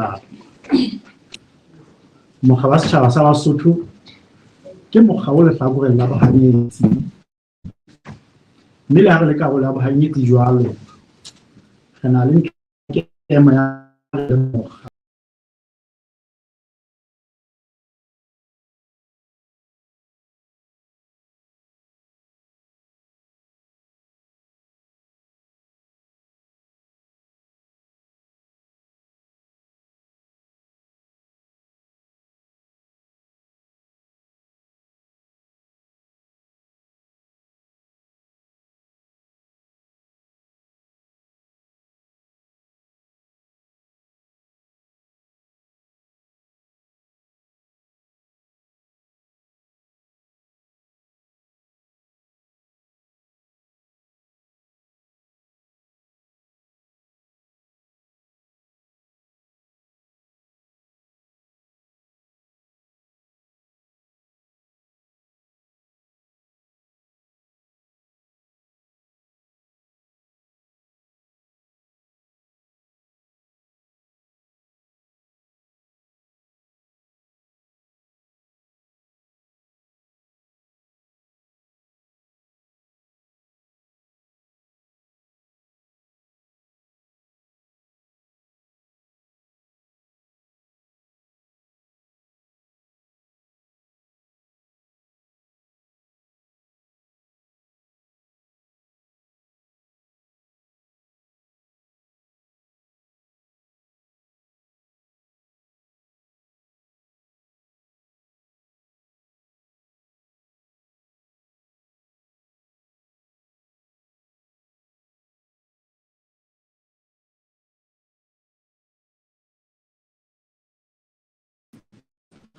Kapa. Mokga wa Setjhaba sa Basotho ke mokga o lehlakoreng la bohanyetsi. Mme le ha re le karolo ya bohanyetsi jwalo, re na le kemo ya mokga.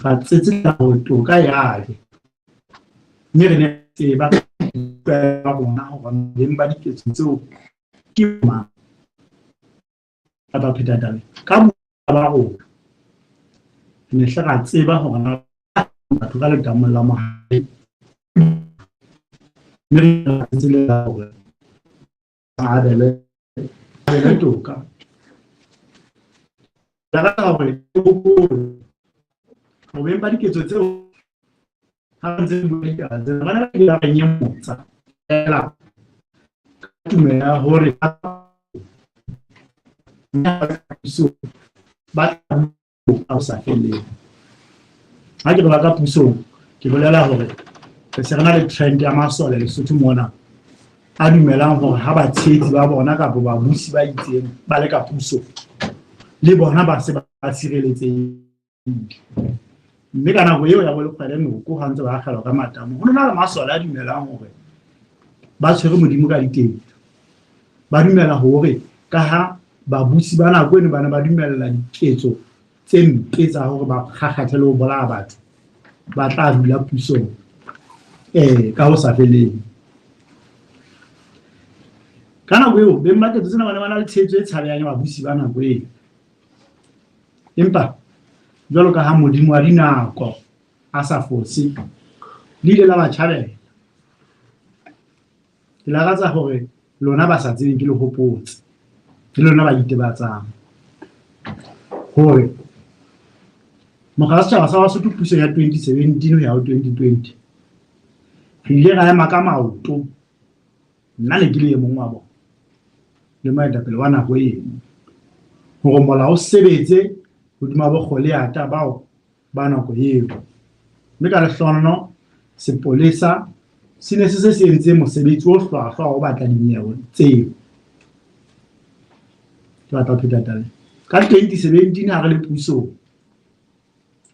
Ra tsetselela hore toka ya ke, mme re ne re tseba ka rona hore beng ba diketso tseo ke mang. Ka tla pheta taba ka ba rona, re ne hle ra tseba hore na batho ka letamong la Mohale'ng, mme re tsetselela hore abele toka. Ke rata hore o hopole hore beng ba diketso tseo ha re ntse re bua ditaba tsena, ba ne ba ile ba re nyemotsa feela ka tumelo ya hore ba tla ka ho sa feleng. Ha ke re ba ka pusong, ke bolela hore re se re na le trend ya masole Lesotho mona a dumelang hore ha batshehetsi ba bona kapa babusi ba itseng ba le ka pusong, le bona ba se ba tshireletsehile. Mme ka nako eo ya bo Lekgwele Noko ha ntse ba akgelwa ka matamo, ho na le masole a dumelang hore ba tshwere Modimo ka ditedu. Ba dumela hore ka ha babusi ba nako eno ba ne ba dumella diketso tse mpe tsa hore ba kgakgathe le ho bolaya batho, ba tla dula pusong ka ho sa feleng. Ka nako eo, beng ba ketso tsena ba ne ba na le tshehetso e tshabehang ya babusi ba nako eo. Empa jwalo ka ha Modimo wa dinako a sa fose, le ile la ba tjhabela. Ke lakatsa hore lona ba sa tsebeng ke le hopotse, le lona ba itebatsang hore mokga wa setjhaba sa Basotho pusong ya 2017 ho ya ho 2020 re ile ra ema ka maoto, nna ne ke le e mong wa bona le moetapele wa nako eno, hore molao o sebetse hodima bokgoleata bao ba nako eo. Mme ka lehlohonolo sepolesa se ne se se se entse mosebetsi o hlwahlwa wa ho batla dinyewe tseo. Ke batla ho pheta taba ena. Ka 2017 ha re le pusong,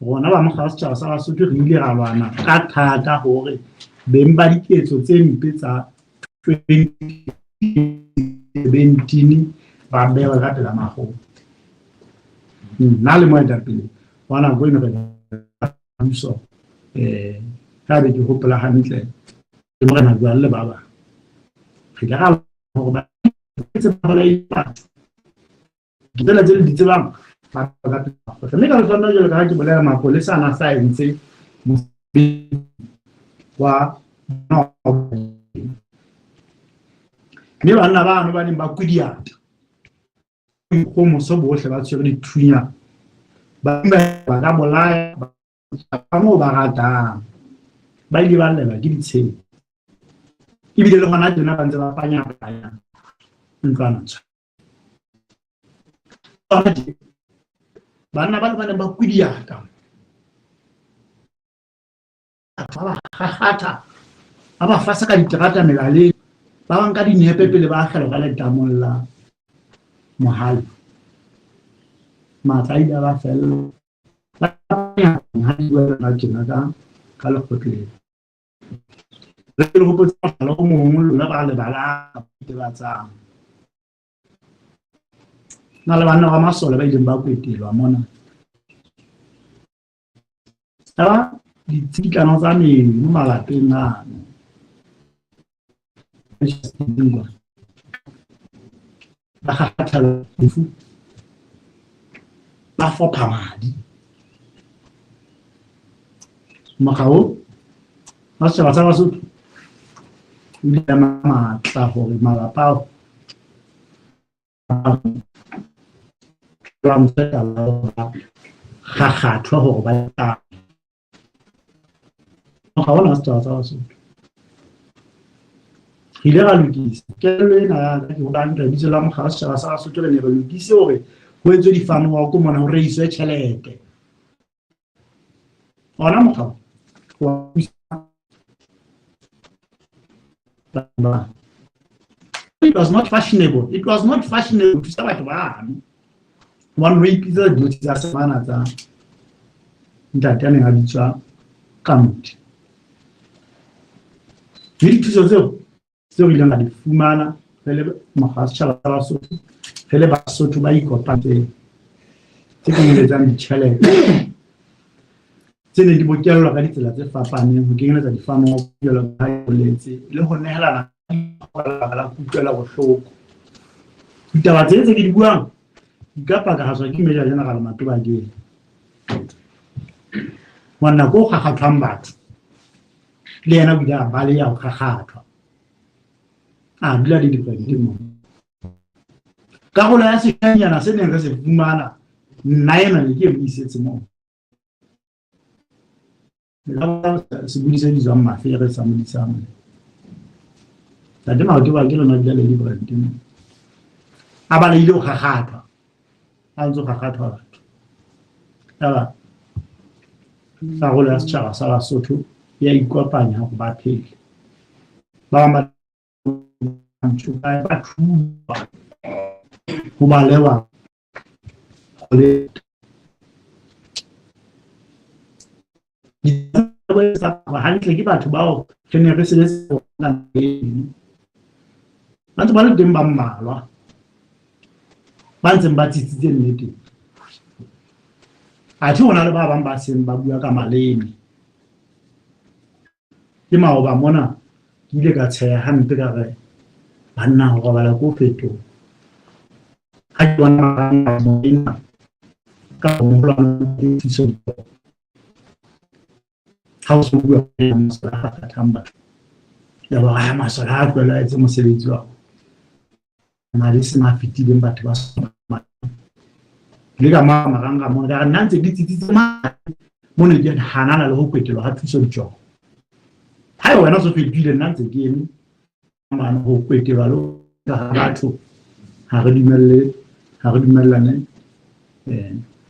rona ba mokga wa setjhaba sa Basotho re ile ra lwana ka thata hore beng ba diketso tse mpe tsa 2017 ba bewe ka pela makgotla. Nna le moetapele wa nako eno re puso ha be ke hopola hantle le morena jwang le ba bang, re ile ra hore ba etse ba bolaile batho ditsela tse le di tsebang ba ka pela makgotla. Mme ka lehlohonolo jwalo ka ha ke bolela, mapolesa a na sa entse mosebetsi wa mme banna bano ba neng ba kwidiata boikgomoso bohle ba tshwere dithunya Ba ba ka bolaya ba moo ba ratang. Ba ile ba llelwa ke ditsheng. Ebile le hona tjena ba ntse ba panyapanya ntlwana tshwa. Banna ba le ba neng ba kwidiata. Batho ba ba kgakgatha, ba ba fasa ka diterata melaleng, ba ba nka dinepe pele ba akgelwa ka letamong la Mohale. Matla a ile a ba fella. Ba ha di bua yona tjena ka lekgotleng. Re le hopotse mohlala o mong lona ba lebalang tebatsang. Na le banna ba masole ba ileng ba kwetelwa mona. Tsa ditsikitlano tsa meno malapeng ano. Ba kgakgatha lefu, ba fopha madi. Mokga o wa setjhaba sa Basotho o ile a matla hore malapa ao kgakgathwa hore ba mokga ona wa setjhaba sa Basotho. Re ile ra lokisa kelello ena ya ka ke hobane ka lebitso la mokga wa setjhaba sa Basotho re ne re lokise hore ho etswe difanoa ko mona ho reiswe tjhelete. Ona mokga wa It was not fashionable. It was not fashionable to thusa batho bano. Hobane ho ipitsa dinotshi tsa semana tsa ntate a neng a bitswa Kamuti. Mme dithuso tseo tseo re ileng ra di fumana re le mokga wa setjhaba sa Basotho, re le Basotho ba ikopantseng tse kenyeletsang ditjhelete tse neng di bokellwa ka ditsela tse fapaneng ho kenyeletsa difano jwalo ka ha boletse le ho nehelana ka la kutlwela bohloko. Ditaba tse tse ke di buang di ka pakahatswa ke Major General Matobakeng. Hobane nako o kgakgathwang batho le yena o ile a baleha ho kgakgathwa. A dula le dikwente moo. Karolo ya seshanyana se neng re se fumana nna ena ne ke e mo isetse moo. Sebodi se bitswang Mafere sa Modisane. Ntate Maoto ke lona dula le dibrand moo. A balehile ho kgakgathwa. A ntse ho kgakgathwa batho. Yaba karolo ya setjhaba sa Basotho ya ikopanya hore ba phele. Ba bang ba ba thuswa ho balewa hantle ke batho bao re ne re sebetsa ba ntse ba le teng ba mmalwa ba ntseng ba tsitsitse nneteng. Athe ho na le ba bang ba seng ba bua ka maleme. Ke maoba mona ke ile ka tsheha hampe ka re banna ho robala ko fetoha. Ha ke bona ena ka thuso ha o so bua masole a kgakgathang batho. Ya ba ha masole a tlohela a etse mosebetsi wa madi se ma fetileng batho ba le ka marangrang mona ka re nna ntse ke tsitsitse mane mo ne ke hanana le ho kwetelwa ha thuso ditjoko. Ha wena o so fetohile nna ntse ke eme mane ho kwetelwa le ha batho ha re dumelle ha re dumellane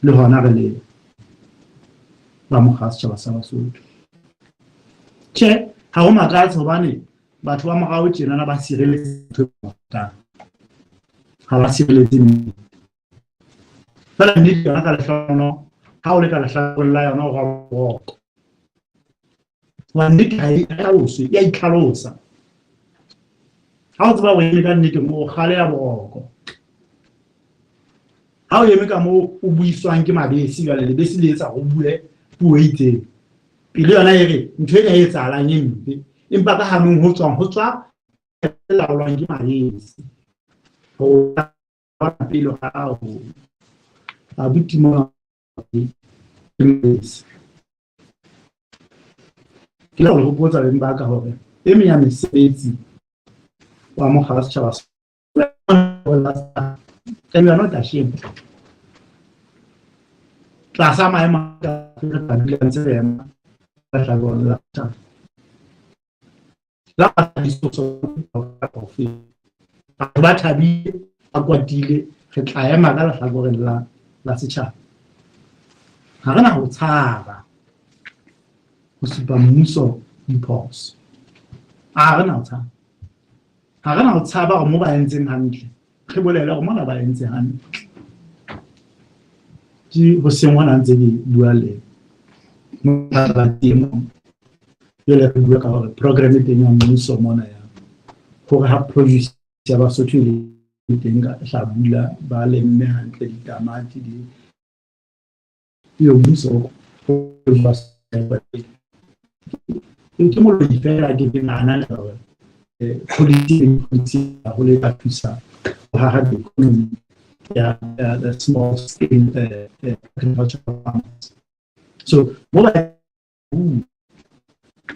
le hona re le ba mokga wa setjhaba sa Basotho. Tjhe, ha ho makatse hobane batho ba morao tjenana ba sireletse ntho e ratang. Ha ba sireletse nnete. Feela nnete yona ka lehlohonolo ha o le ka lehlakoreng la yona o boroko. Hobane nnete ha e hlaloswe, e a itlhalosa. Ha o tseba o eme ka nnete moo o kgaleha boroko. Ha o eme ka moo o buiswang ke mabese jwale lebese le etsa o bue puo e itseng. Pelo yona e re ntho ena e etsahalang e mpe, empa ka hanong ho tswang ho tswa laolwang ke mabese. Ho pele ga ho abuti mona ke mabese. Ke le hopotsa beng ba ka hore e meng ya mesebetsi wa mokga wa setjhaba and we are not ashamed. Tlasa maemo a re tla dula ntse re ema ka lehlakoreng la setjhaba. La batho ba thabile, ba kwatile, re tla ema ka lehlakoreng la setjhaba. Ha re na ho tshaba ho supa mmuso diphoso. Ha re na ho tshaba. Ha re na ho tshaba hore mo ba entseng hantle, re bolele hore mona ba entse hantle. Ke hoseng hona ntse ke bua le mophatlalatsi e mong. Jwale re bua ka hore program e teng ya mmuso mona ya hore ha produce ya Basotho e le teng ka hlabula, ba lemme hantle ditamati di eo mmuso ke moloi fela. Ke nahana hore policy haholo e ka thusa ho haha economy ya the small scale agricultural farmers. So mo ba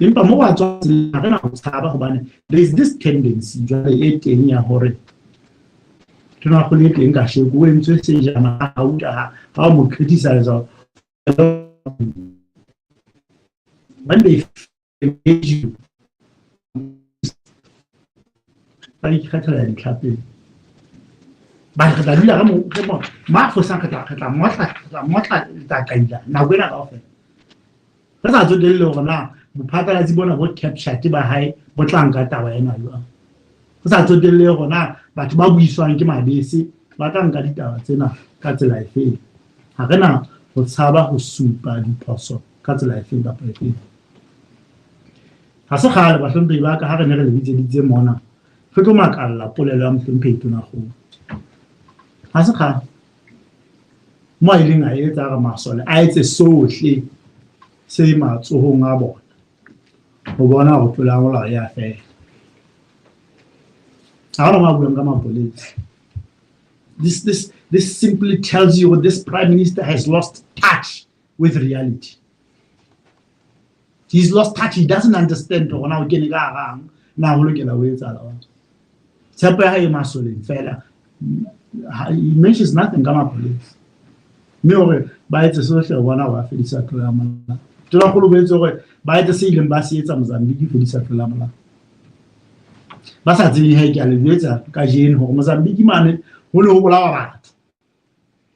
empa mo ba tswa ha re na ho tshaba, hobane there is this tendency jwale e teng ya hore tonakgolo e teng kasheko o entswe sejana gauta ha o mo criticize, when they engage you, ba ikgethela ditlhapeng, ba re tla dula re mo ma fosang, re tla motla letakaila nako ena kaofela, re sa tsotelle hore na bophatlalatsi bona bo captured ba hae bo tla nka taba ena jwang, re sa tsotelle hore na batho ba buiswang ke mabese ba tla nka ditaba tsena ka tsela efeng. Ha re na ho tshaba ho supa diphoso ka tsela efeng kapa efeng. Ha se kgale, bahlomphehi ba ka, ha re ne re le bitseditse mona re tlo makalla polelo ya mohlomphehi Tonakgolo. Ha se kgale mo a ileng a etsa re masole a etse sohle se matsohong a bona ho bona hore tlolo ya molao ya fela. Ha hona mo a buang ka mapolesa. This simply tells you this prime minister has lost touch with reality. He's lost touch. He doesn't understand hore na o kene ka harang na ho lokela ho etsahala jwang. Tshepo ya hae e masoleng fela. He mentions nothing ka mapolesa, mme hore ba etse sohle ho bona hore ba fedisa tlolo ya molao. Tonakgolo bo etse hore ba etse se ileng ba se etsa Mozambique, fedisa tlolo ya molao. Ba sa tsebeng he, ke a le jwetsa kajeno hore Mozambique mane ho ne ho bolawa batho.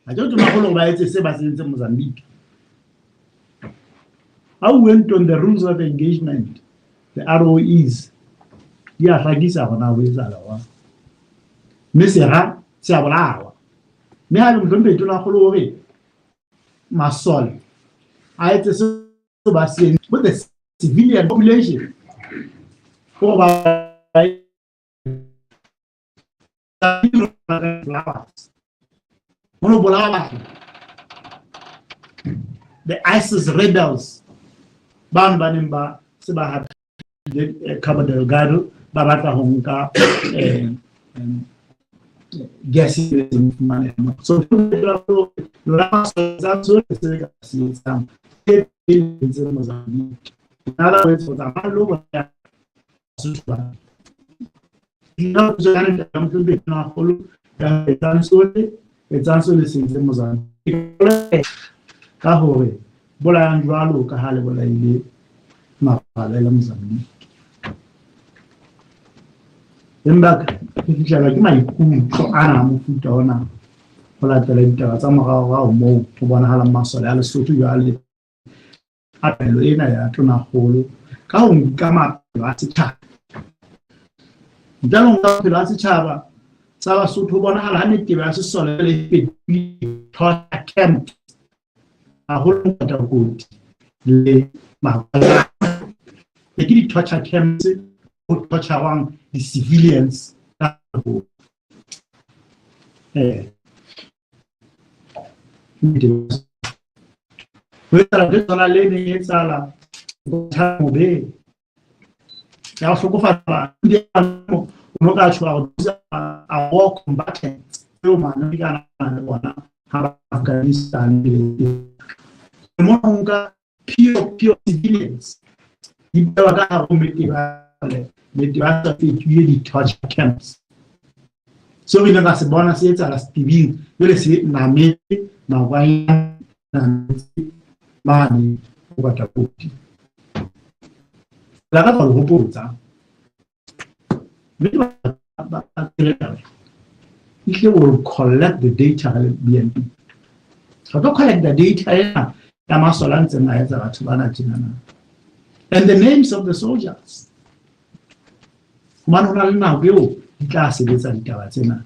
Ha ke tonakgolo hore ba etse se ba se entseng Mozambique. How went on the rules of engagement, the ROEs, di a hlakisa hore na ho etsahala jwang, mme sera se a bolawa. Mme ha le mohlomphehi Tonakgolo hore masole a etse se ba se with the civilian population, hore ba flowers ho no bolawa batho, the ISIS rebels bano ba neng ba se ba hapile Cabo Delgado, ba batla ho nka gas e fumaneha. So lona tsa sohle se ka se etsang ke ntse Mozambique nna ho etsa tsamaya lo bona Basotho ba nna puso ya ntate mohlomphehi Tonakgolo ya etsang sohle se entse Mozambique ka hore bolayang jwalo ka ha le bolaile marabele Mozambique. Empa ke fihlelwa ke maikutlo ana a mofuta ona ho latela ditaba tsa moraorao moo ho bonahalang masole a Lesotho jwale a taelo ena ya Tonakgolo ka ho nka maphelo a setjhaba. Ntle le ho nka maphelo a setjhaba sa Basotho, ho bonahala ha metebo ya sesole le fetohile torture camp, haholo Kotakoti le Makwanyane. Ke di-torture camps ho torturwang di-civilians ka ho ho etsahala ntho e tshwanang le e neng e etsahala Mobe ya ho hlokofatsa o no ka tjho hore these are war combatants tseo Maamerika a nang le bona ha ba Afghanistan le mo ho nka pure civilians di bewa ka hare ho metebo metebo a fetohile di-torture camps. Seo re ileng ra se bona se etsahala Setibing jwale se nametse Makwanyane. Mane ho Batakoti. La ka ho hopotsa. Mme ba taba. Ehlile will collect the data re le BNP. Re tlo collect the data ena ya masole a ntseng a etsa batho bana tjenana. And the names of the soldiers. Hobane ho na le nako eo di tla sebetsa ditaba tsena.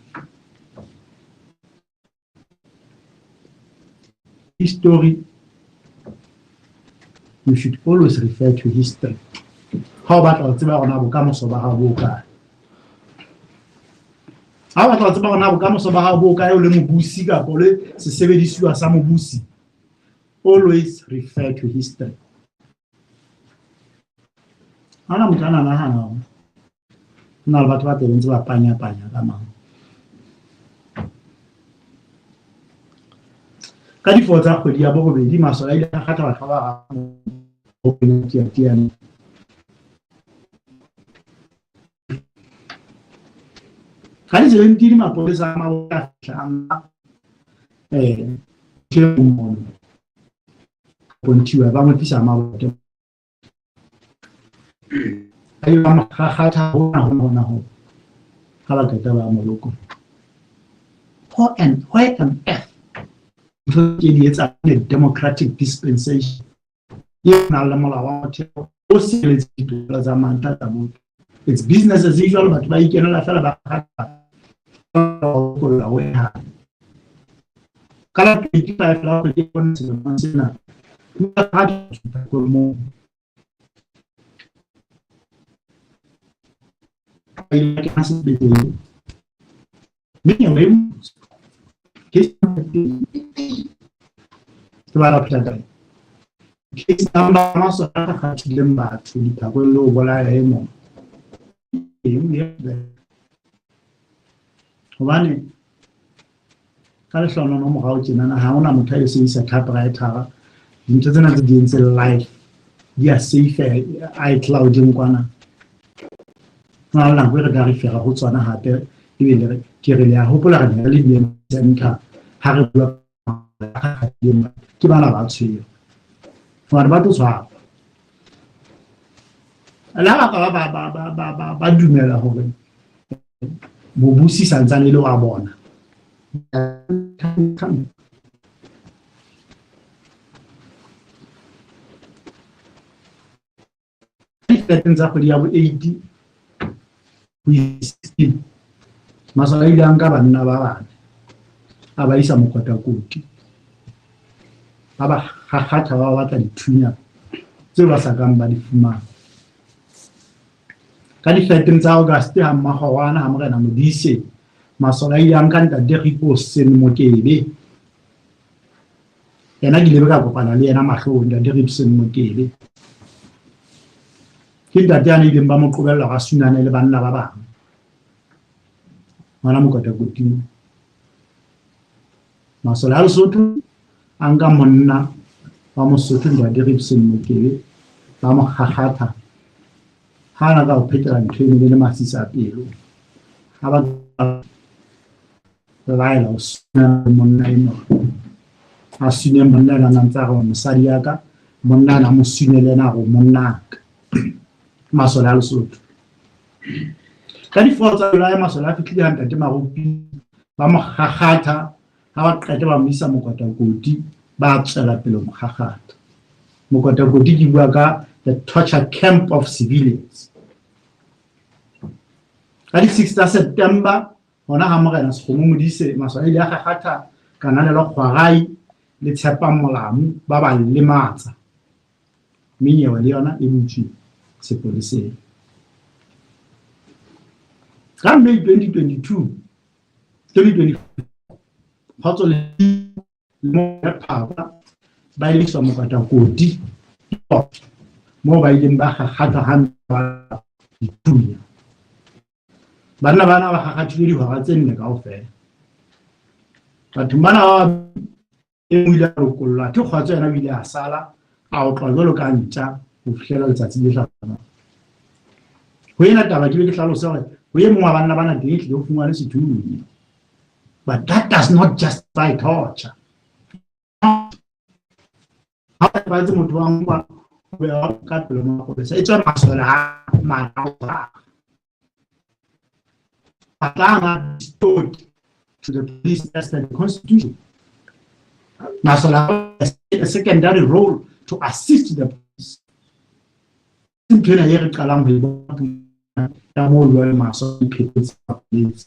History, you should always refer to history. Ha o batla ho tseba hore na bokamoso ba hao bo kae. Ha o batla ho tseba hore na bokamoso ba hao bo kae o le mobusi kapa o le sesebedisuwa sa mobusi, always refer to history. Ha hona motho a na nahana hore ho na le batho ba tla ntse ba panya-panya ka mang. Ka di-4 tsa kgwedi ya borobedi, masole a ile a kgatha batho ba bararo Teateane. Ka di-17 mapolesa a Mabote a fihla a nka mono Ponthiwa ba mo tlisa Mabote. Ba ile ba mo kgakgatha hona hona hona ho ha ba qeta ba mo lokolla. Why on earth ntho tse di etsa in a democratic dispensation e nang le molao wa motheo o sireletsang ditokelo tsa mantlha tsa botho? It's business as usual, batho ba ikenela fela ba kgatha lokolla ho ehang. Ka la 25 la kgwedi ya bone selemong sena, ho moo ba ile ba kena sepetlele mme nyewe e case ke ba la phela kae case number masole a kgathileng batho diphakong le ho bolaya e mong eng hobane ka lehlohonolo morao tjenana ha hona motho a e sebedisa typewriter. Dintho tsena tse di entse live di a safe iCloud kwana. Ho na le nako e re tla refera ho tsona hape ebe le re ke re le a hopola re ne re le BM Center ha re bua ke bana ba tshwere hobane ba tlo tshwarwa. Le ha ba ka ba dumela hore bobusi santsane e le wa bona. Di-13 tsa kgwedi ya bo 8 ho isa 16, masole a ile a nka banna ba bane a ba isa Mokotakoti, ba ba kgakgatha ba ba batla dithunya tseo ba sa kang ba di fumana. Ka di-13 tsa August ha Mmakgorwana ha Morena Modise, masole a ile a nka ntate Riposen Mokebe. Yena ke ile ka kopana le yena mahlong, ntate Ripson Mokebe. Ke ntate ya ileng ba mo qobella hore a sunane le banna ba bang. Ngwana Mokotakoting. Masole a Lesotho a nka monna wa Mosotho ntate Ripson Mokebe ba mo kgakgatha. Ha ana ka ho phetela ntho e ne le masisa a pelo. Ha ba laela ho suna monna enwa. A sune monna enwa a ntse a re mosadi ya ka, monna ana mo sune le ena a re monna ka. Masole a Lesotho. Ka di-4 tsa July masole a fihlile ha ntate Marupi ba mo kgakgatha, ha ba qeta ba mo isa Mokotakoti, ba tswela pele ho mo kgakgatha. Mokotakoti ke bua ka the torture camp of civilians. Ka di-6 tsa September hona ha Morena Sekgomo Modise, masole a ile a kgakgatha Kananelo Kgwarai le Tshepang Molamu ba ba lematsa. Mme nyewe le yona e butswe sepoleseng. Ka May 2022, 2024, Kgotso le Phaka ba ile iswa Mokotakoti moo ba ileng ba kgakgathwa hampe ba dithunya. Banna bana ba kgakgathile dihora tse nne kaofela. Bathong bana ba e mong o ile a lokollwa, athe Kgotso yena o ile a sala a otlwa jwalo ka ntja ho fihlela letsatsi le hlahlamang. Ho ena taba ke be ke hlalose hore ho e mong wa banna bana teng ehlile ho fumanwe sethunya. But that does not justify torture. Fatshe motho wa nkwa o bewa ka pele mapolesa e tswa masole ha marao a restored to the police as per the constitution. Masole a secondary role to assist the police. Ntho ena e re qalang ho e bona ya moo jwale masole phekotse police.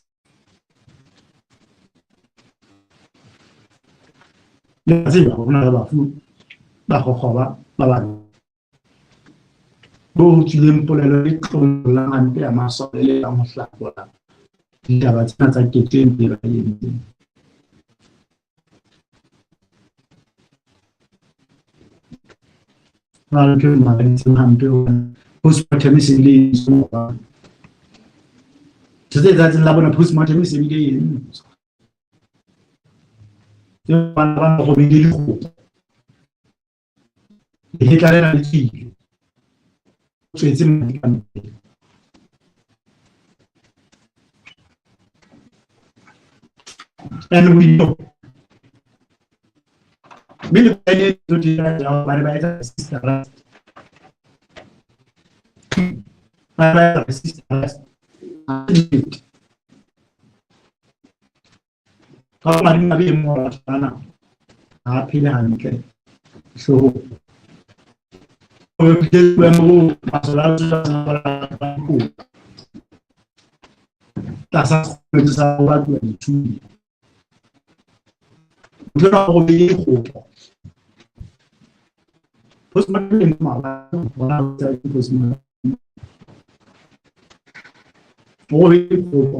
Le tseba hore ho na le bafu ba kgokgoba ba bang bo tswileng polelo e tlollang hampe ya masole le yang ho hlakola ditaba tsena tsa ketso e mpe ba e entseng. Ho na le ntho e makaditseng hampe hobane postmortem e se bile e entswe maobane. Ntho tse etsahetseng la bona postmortem e se bile e entswe. Bana ba robile dikgopo. Lehetla lena le tswile. O tswetse madi ka mpeng. And we know. Mme le bane tso dira jang ba ne ba etsa resist arrest. Ba ba etsa resist arrest. Ka madimabe e mong wa batho bana ha a phele hantle hloohong. O bile boemo bo masole a ba dikopo tlasa sekgoreletsi sa ho batluwa dithunya. Motho enwa o robehile dikgopo. Postmortem e maobane bona postmortem. O robehile dikgopo.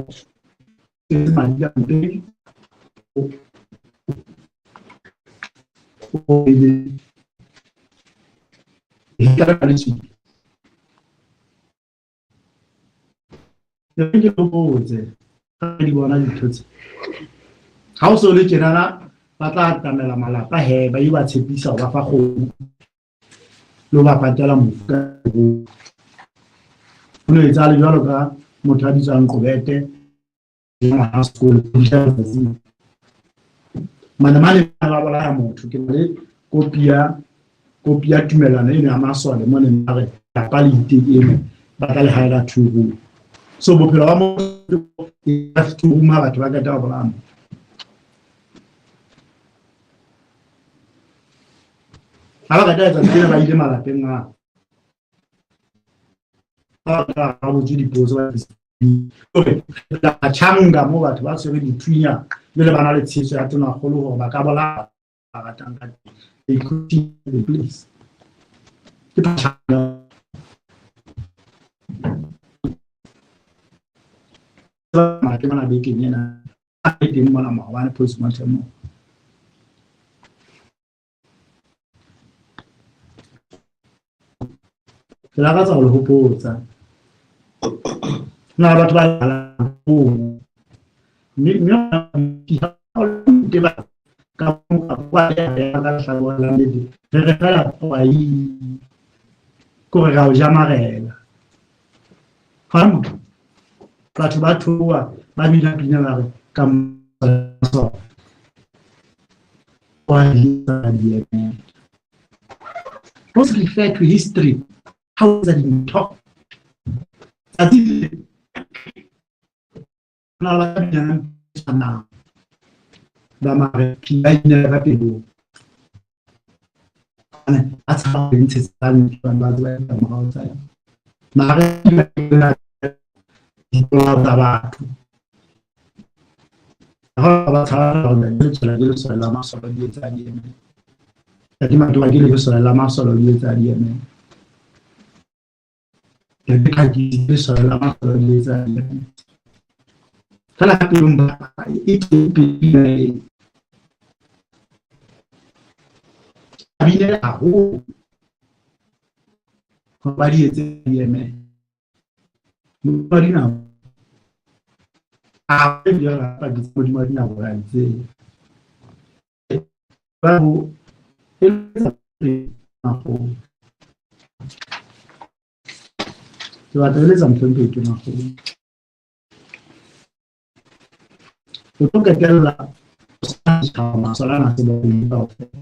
Madi ka mpeng. O robehile lehetla le tswile. Ke le botse ha di bona dintho tse. Ha o so le tjenana ba tla atamela malapa he ba ba tshepisa ho ba fa kgomo le ho ba patela mofu ka ho no etsahale jwalo ka motho a bitswang Qobete ngwana sekolo letsatsing mane mane ba bolaya motho. Ke na le kopi ya tumellano eno ya masole mo neng ba re lapa le itekele ba tla le haela two room. So bophelo ba motho two room ha batho ba qeta ho bolaya motho. Ha ba qeta etsa tsena ba ile malapeng a ba ba botse dipotso ba hore la tjhanga moo batho ba tshwere dithunya jwale ba na le tshehetso ya tonakgolo hore ba ka bolaya ba ratang ka teng. Including the police. Ke tjhanga. Ke mona bekeng ena e teng mona maobane postmortem moo. Ke lakatsa ho le hopotsa. Ho na le batho ba lalang mme mme ka ka lehlakoreng la nnete re re fela kwai kore ra o ja marela. Hona motho batho ba thoa ba bina pina ba re ka wa di emela. Don't refer to history ha o etsa dintho. Tsatsi le na ba binang tshwanang ba mare ba inela ka pelong. A tshaba ho ntshetsa ntle ba tseba ditlamorao tsa yona. Mare dipolao tsa batho. Ha ba tshaba hore le tswela ke lesole la masole di etsa di emela. Ntate Matoba ke lesole la masole di etsa di emela. Ntate Khakisi lesole la masole di etsa di emela. Fela ka pelong ba e teng pina e. A binela haholo hore ba di etse di emele. Modimo wa dinako a Modimo wa dinako ra tseba. Ba ho eletsa makgolo. Ke batla ho eletsa mohlomphehi Tonakgolo. O tlo qetella masole ana a se kaofela.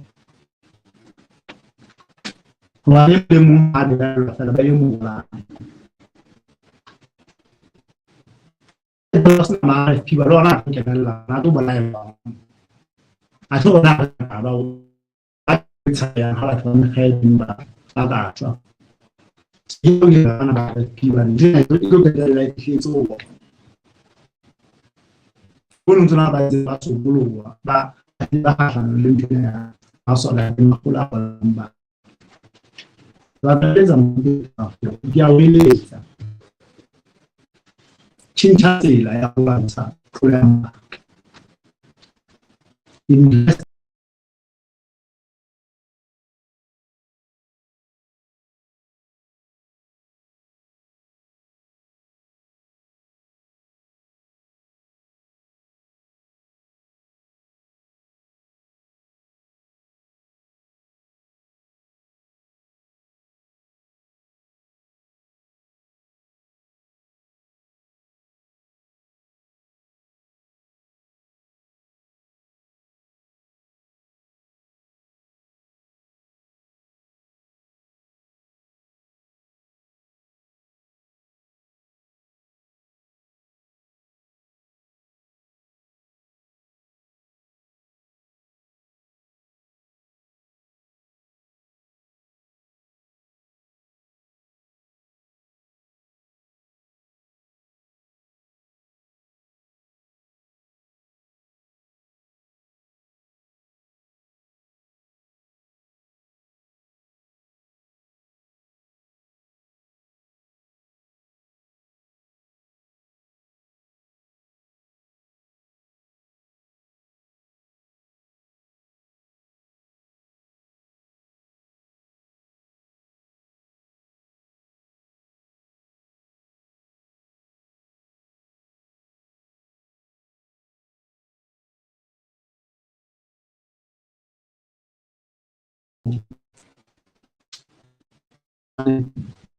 Hobane e mong a belaellwa feela ba yo mo bolaya. Ba sena ma-R_F_P ba le ona a tlo kenella, a tlo bolaelwa. A tlo bona ba ba tshayang ha batho ba mekga e meng ba ka shwa. Bana ba R_F_P hobane ntho ena e tlo qetella e fihletse ho bona. Ho ntse ba ntse ba sokoloha, ba kgahlanong le ntho ena ya masole a makgolo a bolayang batho. Ba eletsa ke a o eletsa. Tjhentjha tsela ya ho lwantsha tlolo ya molao. Invest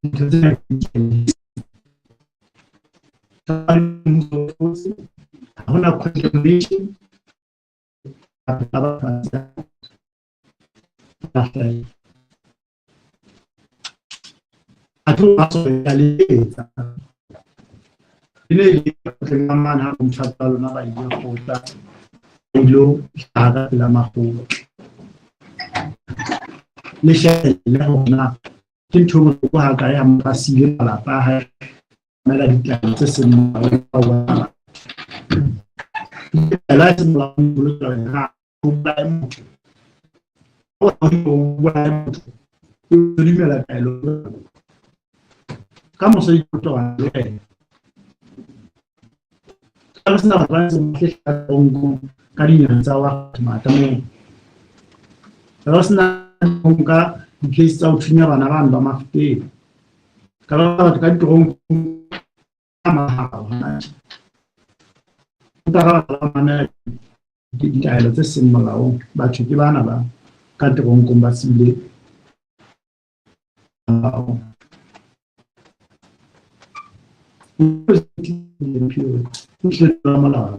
ntho tsena ha hona condemnation ba ba atho ba so ya le etsa. E ne e le kgotleng ka mane ha bontjha ba lona ba ile kgotla, ba ilo hlaha ka pela makgotla. Le shebe hore na ke ntho e bohloko hakae ha motho a siile malapa a hae, mamela ditaelo tse seng molaong. Ditaelo e seng molaong o lokela hore na o bolaye motho. O bolaye motho, o dumela taelo ka moso di tlo tobana le wena. Ka re sena batho ba ntseng ba hlehla teronkong ka dinyewe tsa wa mata moo. Re sena ka di-case tsa ho thunya bana bano ba Mafeteng. Ka ba batho ka diteronkong ka mahao hona tje. Empa ka baka la ho mamela ditaelo tse seng molaong, batho ke bana ba ka teronkong ba siile molao. Molao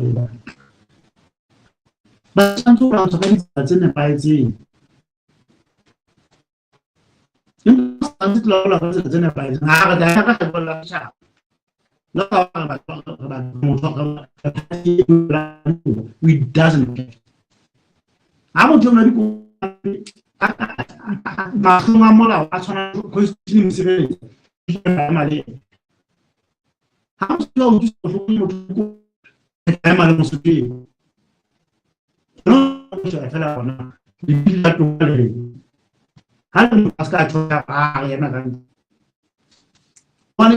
ba tshwanetse ho lwantsha ka ditsela tse nepahetseng. Empa tshwanetse laola ka tsela tse nepahetseng. Ha re tla ya ka hlakoreng la setjhaba. Le ha re batla re batla motho we doesn't care. Ha motho o na mahlong a molao a tshwana constitution e mo sireletsa ha motho a utlwisa bohloko motho ema le mosotho eo no fela ona lebili la toka le reng ha le motho a se ka thola a ema ka hobane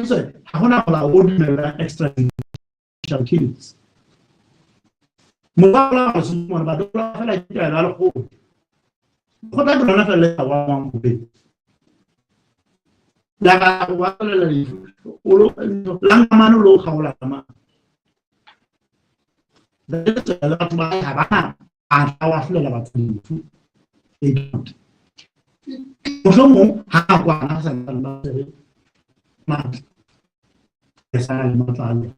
ha hona molao o dumellang extrajudicial killings. Molao la Basotho mona ba dola fela ke taelo ya lekgotla. Lekgotla ke lona fela le ka wang bobedi. La ka wa tswelela lefu la nkamano lo kgaola ma. Le batho ba ha ba na matla wa ahlolela batho lefu. They don't. Mohlomong ha a kwana sa ntsane ba tshwere matla. E sa le matla a lona.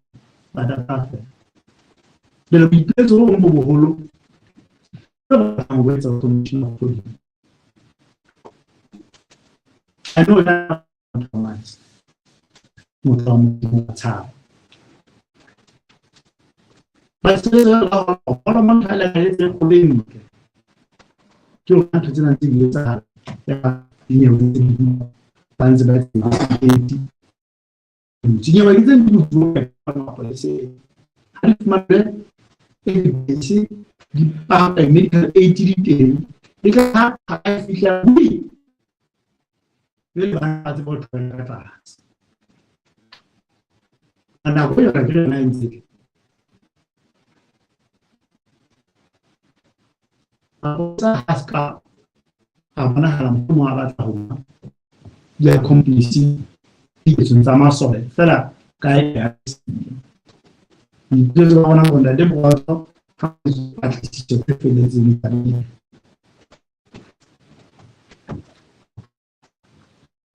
Ba tla fela. Jwale boipiletso bo bong bo boholo bo batlang ho etsa commission of police. I know that motho wa Modimo wa tshaba. Ba tsela motho a le kgolo e ntle. Ke yona ntho tsena tse di etsahala ya dinyewe tse di ba ntse ba investigate. Dinyewe ke tse di botsuwa mapoleseng. Ha di fumane evidence di paka medical aid di teng. E tla ha a fihla bui. Jwale bana ba tseba ho tlohela ka tlase. Nako yona ke yona e ntse. Mapolesa ha se ka a bonahala mohlomong a batla ho ba di-accomplice diketsong tsa masole feela kae kae. Boipiletso ba rona hore Ntate Botho ha patlisiso e felletseng tabeng.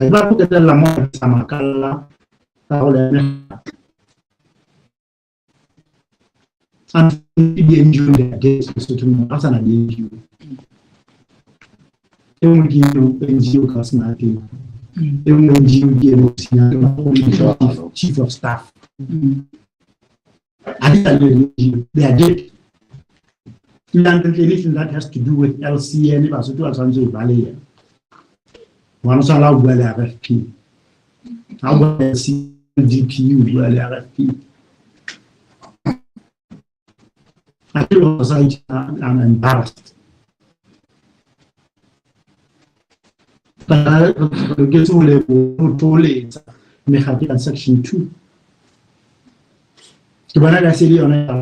Re ba qetella moo re sa makalla karolo ya mekgatlo. Di-NGO di a Lesotho mo ha sana di-NGO. E nngwe ke eno NGO ka sena teng. E nngwe NGO ke eno chief of staff. Ha di sa le NGO, they are dead. Anything that has to do with LCN, Basotho ba tshwanetse ho baleha. Ngwana o tshwanela ho bua le RFP. Ha o bua le CDP, o bua le RFP. I feel like I'm embarrassed. But loketse ho leboha mekgatlo ya section 2. Ke bona ka se le yona ya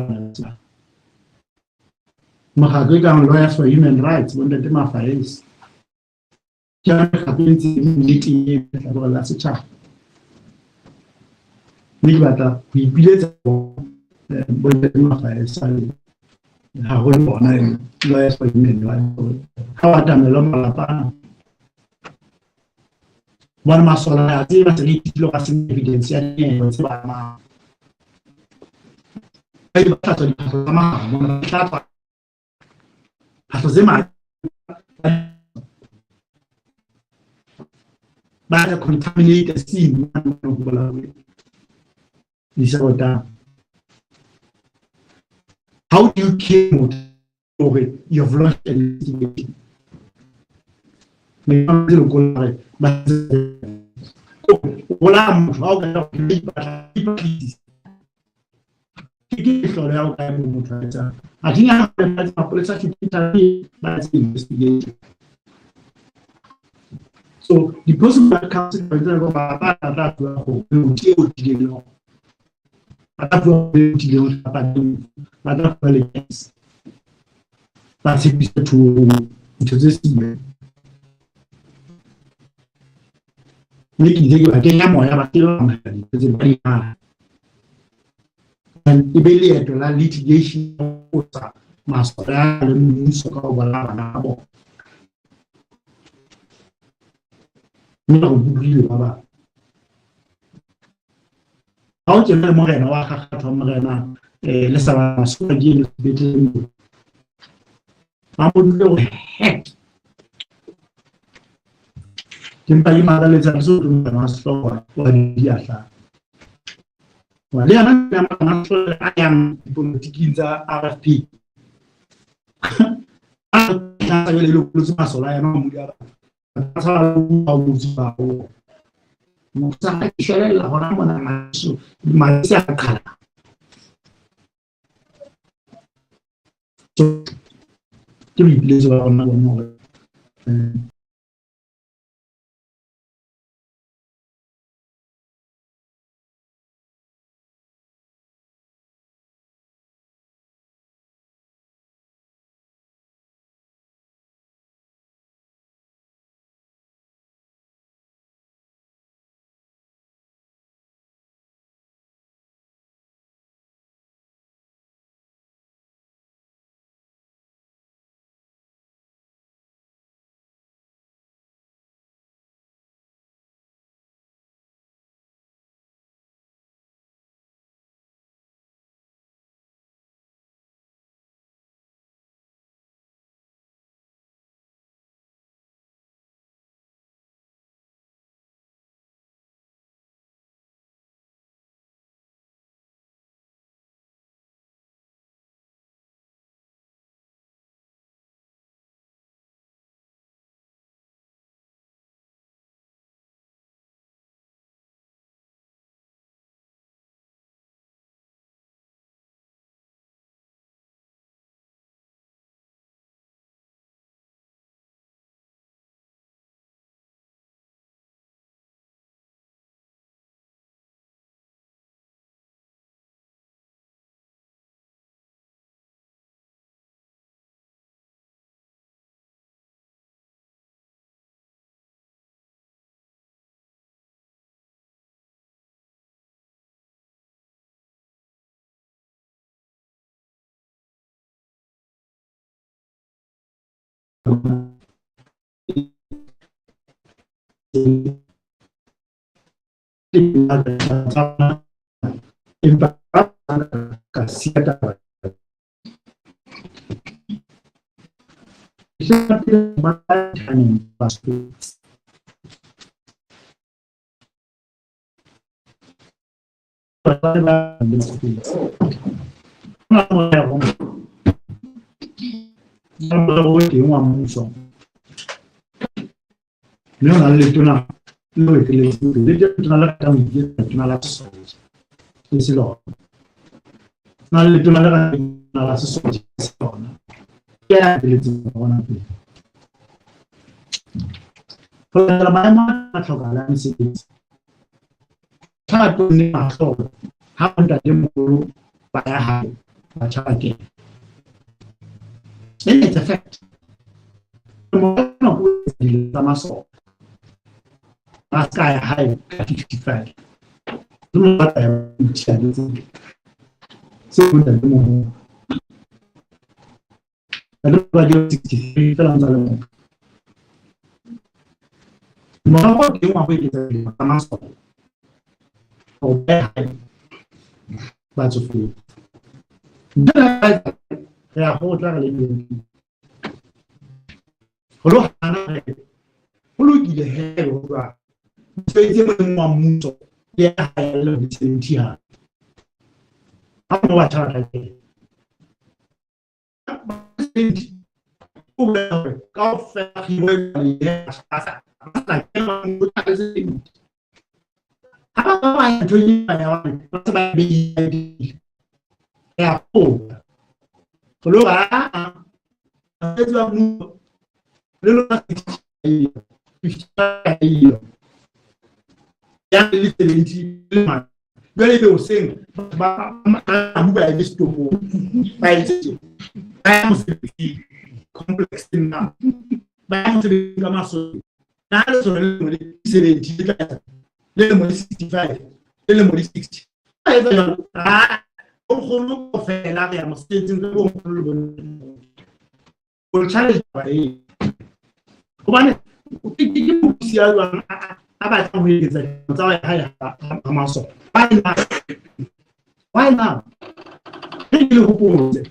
mokgatlo e kang Lawyers for Human Rights, bontate Mafaesi. Ke yona mekgatlo e ntseng nnete e lehlakoreng la setjhaba. Mme ke batla ho ipiletsa bontate Mafaesi haholo bona Lawyers for Human Rights. Ha ba atamela malapa ana, hobane masole a tseba se re ithutile hore a sena evidence ya dinyewe tse ba amang. Ba ile ba hlatswa diphahlo tsa mahabo, ba hlatswa phahlo tse madi, ba contaminate scene ho bolawe di. How do you kill motho hore you've launched an investigation? Bolaya motho ha o ka ipatlisisa. Ke hlolo ya ho kae motho a etsang. I think mapolesa should intervene ba etse investigation. So the possible outcomes ba ba tla tloha ho ke o tlileng le ba tla tloha ho tlileng ho ba tla tloha le case. Ba tshepisa ntho tse siyo. Mme ke itse ke ba kenya moya ba ke ba amohela dintho tse ba di hana. E be leeto la litigation ho sa masole a le mmuso ka ho bolaya bana ba bona. Mme re kutlwile ba bang. Ha o tjena le morena wa kgakgathwa morena le sa ba ke eno sepetlele moo. Ba mo dule hore heck. Ke mpa ke makaletsa re so morena wa sehlooho wa diahla. Le yena ya morena wa a yang dipolotiking tsa RFP. A tla le lokolotse masole a yena wa modi a batho. Ba tshaba ba motse ba ho. Motho ha ke shwelella hona mona maso madi a qhala. Ke boipiletso ba rona bona hore Empa ka siya taba. Teng wa mmuso, mme ho na le letona le o eteletseng pele, le letona le ratang ho iketsa letona la sesole e se lona. Ho na le letona le ratang la sesole e se lona. Ke ya eteletseng bona pele. Ho latela maemo a tlhokahalo ya mesebetsi, ha tonne mahlo ha bontatemoholo ba ya hae, batjha ba kena. It's a fact. Nako dilo tsa masole ba ska ya hae ka 55, le mo batla ya ntšhialetse seo bontatemoholo le ba di 63 fela ntse le motho. Morago teng wa go eketsa dilemo tsa masole go ba hae ba tsofetse. Re ya go tla re le BNP go lo hana re go lokile he go jwang mosebetsi e mong wa mmuso le ya hae le le 70 ha ha mo batjha ba tla kena o bolela hore kaofela kgiro e jwale ba sa kena ba le 70 ha ba ba ntho e ya hore ba se ba beile ya go go lo ba mosebetsi wa mmuso le lona 55 ya le 70 le mane jwale ebe hoseng batho ba ba eme setopong ba etse ba ya mosebetsing complex nna ba ya mosebetsing ka masole na lesole le lengwe le 70 le tla le lengwe le 65 le lengwe le 60 ba etsa jalo a bonkgono kaofela re ya mosebetsing re bonkgono le bonne o challenge taba eo hobane ke mobusi ya jwang a batlang ho eketsa dilemo tsa hae ha masole. Why now? Why now? Re ke le hopotse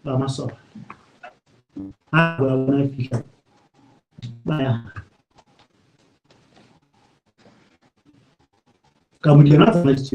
ba masole ha ba bona fihla ba ya ka modimo a tsamaisitse.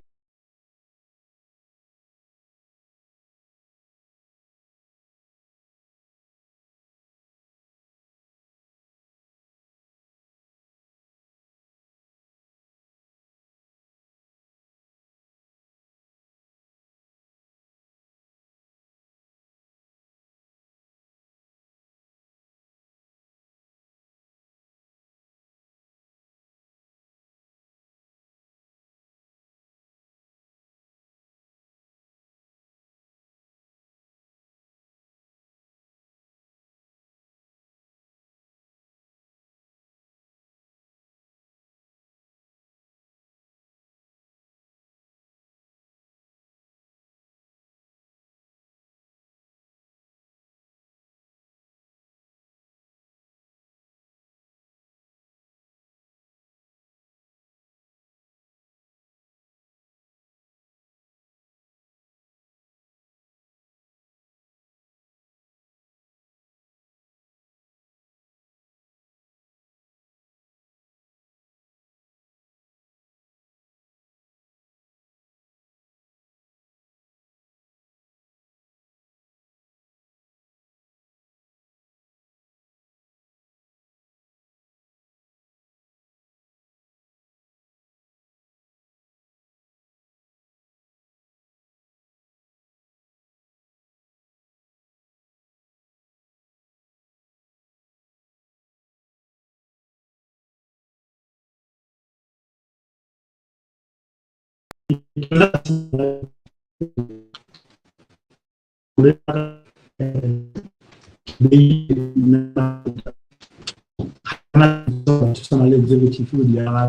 Thusana le executive o di araba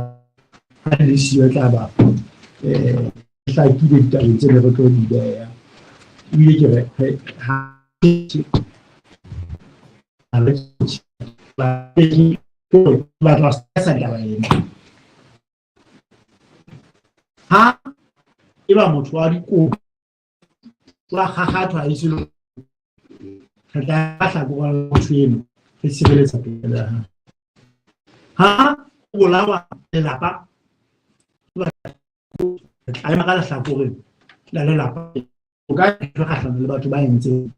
ha di le siyo, tla ba hlakile ditabeng tse ne re tlo di beha. Ebile ke re ha batla stressa taba ena. Ha eba motho wa dikobo wa kgakgathwa e se, re tla hlakoreng la motho eno, re sireletsa tokelo ya hae. Ha o bolawa lelapa, re tla ema ka lehlakoreng la lelapa. O ka kgahlano le batho ba entseng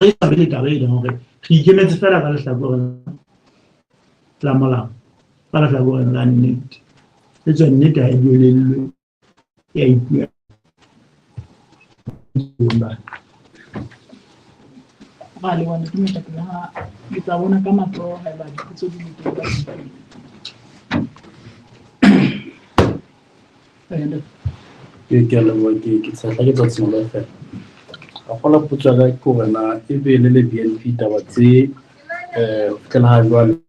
re sa be le taba e leng hore re ikemetse fela ka lehlakoreng la molao, ka lehlakoreng la nnete. E tswe nnete ha e buelellwe, e a ipuela. Ra leboha, Ntate Moetapele. Ha ke tla bona ka matsoho haeba dipotso di le teng ka pele. Ke a leboha. Ke Tshehla, ke tswa Tshenolo FM. Ka kgola, potso ya ka ke hore na ebe le le BNP taba tse ho fihlela ha jwale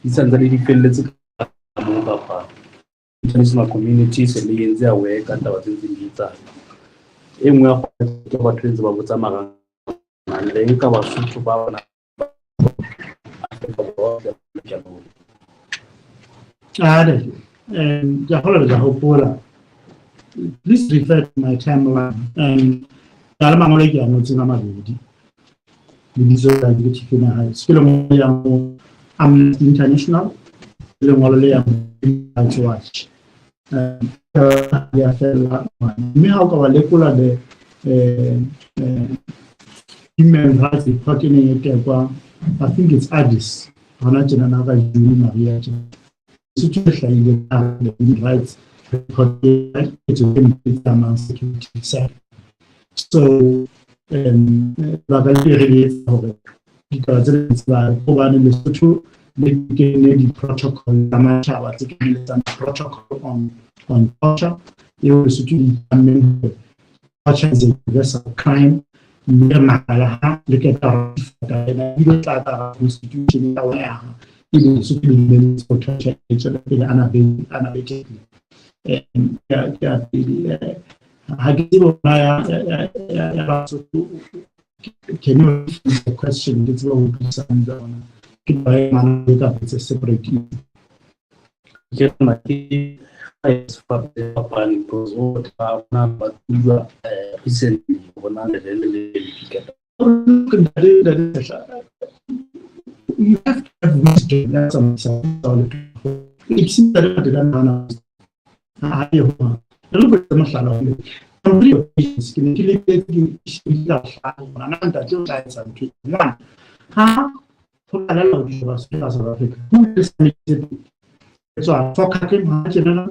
di santse le di felletse ka moo, kapa international community se le entse aware ka taba tse ntseng di etsahala? E nngwe ya ke batho ntse ba botsa marangrang, le nka Basotho ba bona Afrika Borwa ke. Ade, ke a kgolwa le tla hopola. Please refer to my timeline. Na le mangolo ke a ngotseng a mabedi. Lebitso la ke Thifena Heights. Ke lengolo le yang ho Amnesty International, ke lengolo le yang ho Rights Watch. Ya fella, mme ha o ka wa lekola the human rights report e neng e tekwa, I think it's Addis, hona tjenana ka June, Maria tjena. Lesotho le hlahile ka the human rights report e tse mpe tsamang security side. So lebaka le re le etsa hore ditaba tse di tsebang hobane Lesotho le kene di-protocol tsa matjhaba tse kenyeletsang protocol on torture, eo Lesotho le itlammeng hore torture is a universal crime, mme re makala ha le qeta ena ebile tla ka constitution ya rona ya ebe Lesotho le dumelletse ho torture e tswele pele unabatedly. Ke ya pele. Ha ke tsebe hore ya Basotho, can you rephrase the question ke tsebe ho utlwisisa hantle hore ke taba e mana le kapa it's a separate issue? Ke nna ke fapane because o ba bona ba tsujwa recently bona le le le le. Look, ntate Sehla, you have to have wisdom. That's something. It seems that I didn't know. Ha e ho re lo botsa mohlala o on three occasions ke ne ke lebetse, ke shebile ka hlano hore na ntate o tla etsa ntho e. One, ha ho qalela ho dijo Basotho ba South Africa, ho le summit tse pedi, re tswa FOCAC hona tjenana,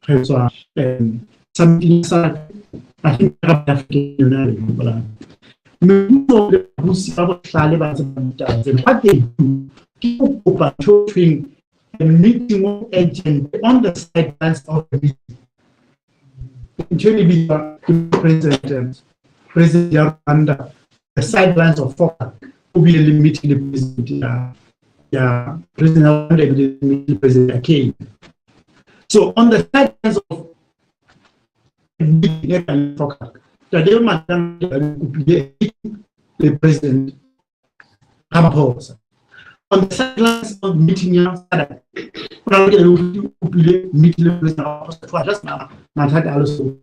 re tswa summiting sa, I think, African yona re hopolang. Mmuso le babusi ba bohlale ba tsebang ditaba tsena, what they do ke ho kopa ntho e thweng a meeting of urgent on the sidelines of the meeting. Ntho e bitswa ke president ya Rwanda, the sidelines of FOCAC, o bile le meeting le president ya president ya Rwanda, e bile le meeting le president ya Kenya. So on the sidelines of meeting e kang FOCAC, Tate Matang kopile le President Ramaphosa. On the sidelines of meeting ya SADC, o na le kopile meeting le President Ramaphosa to address mathata a Lesotho.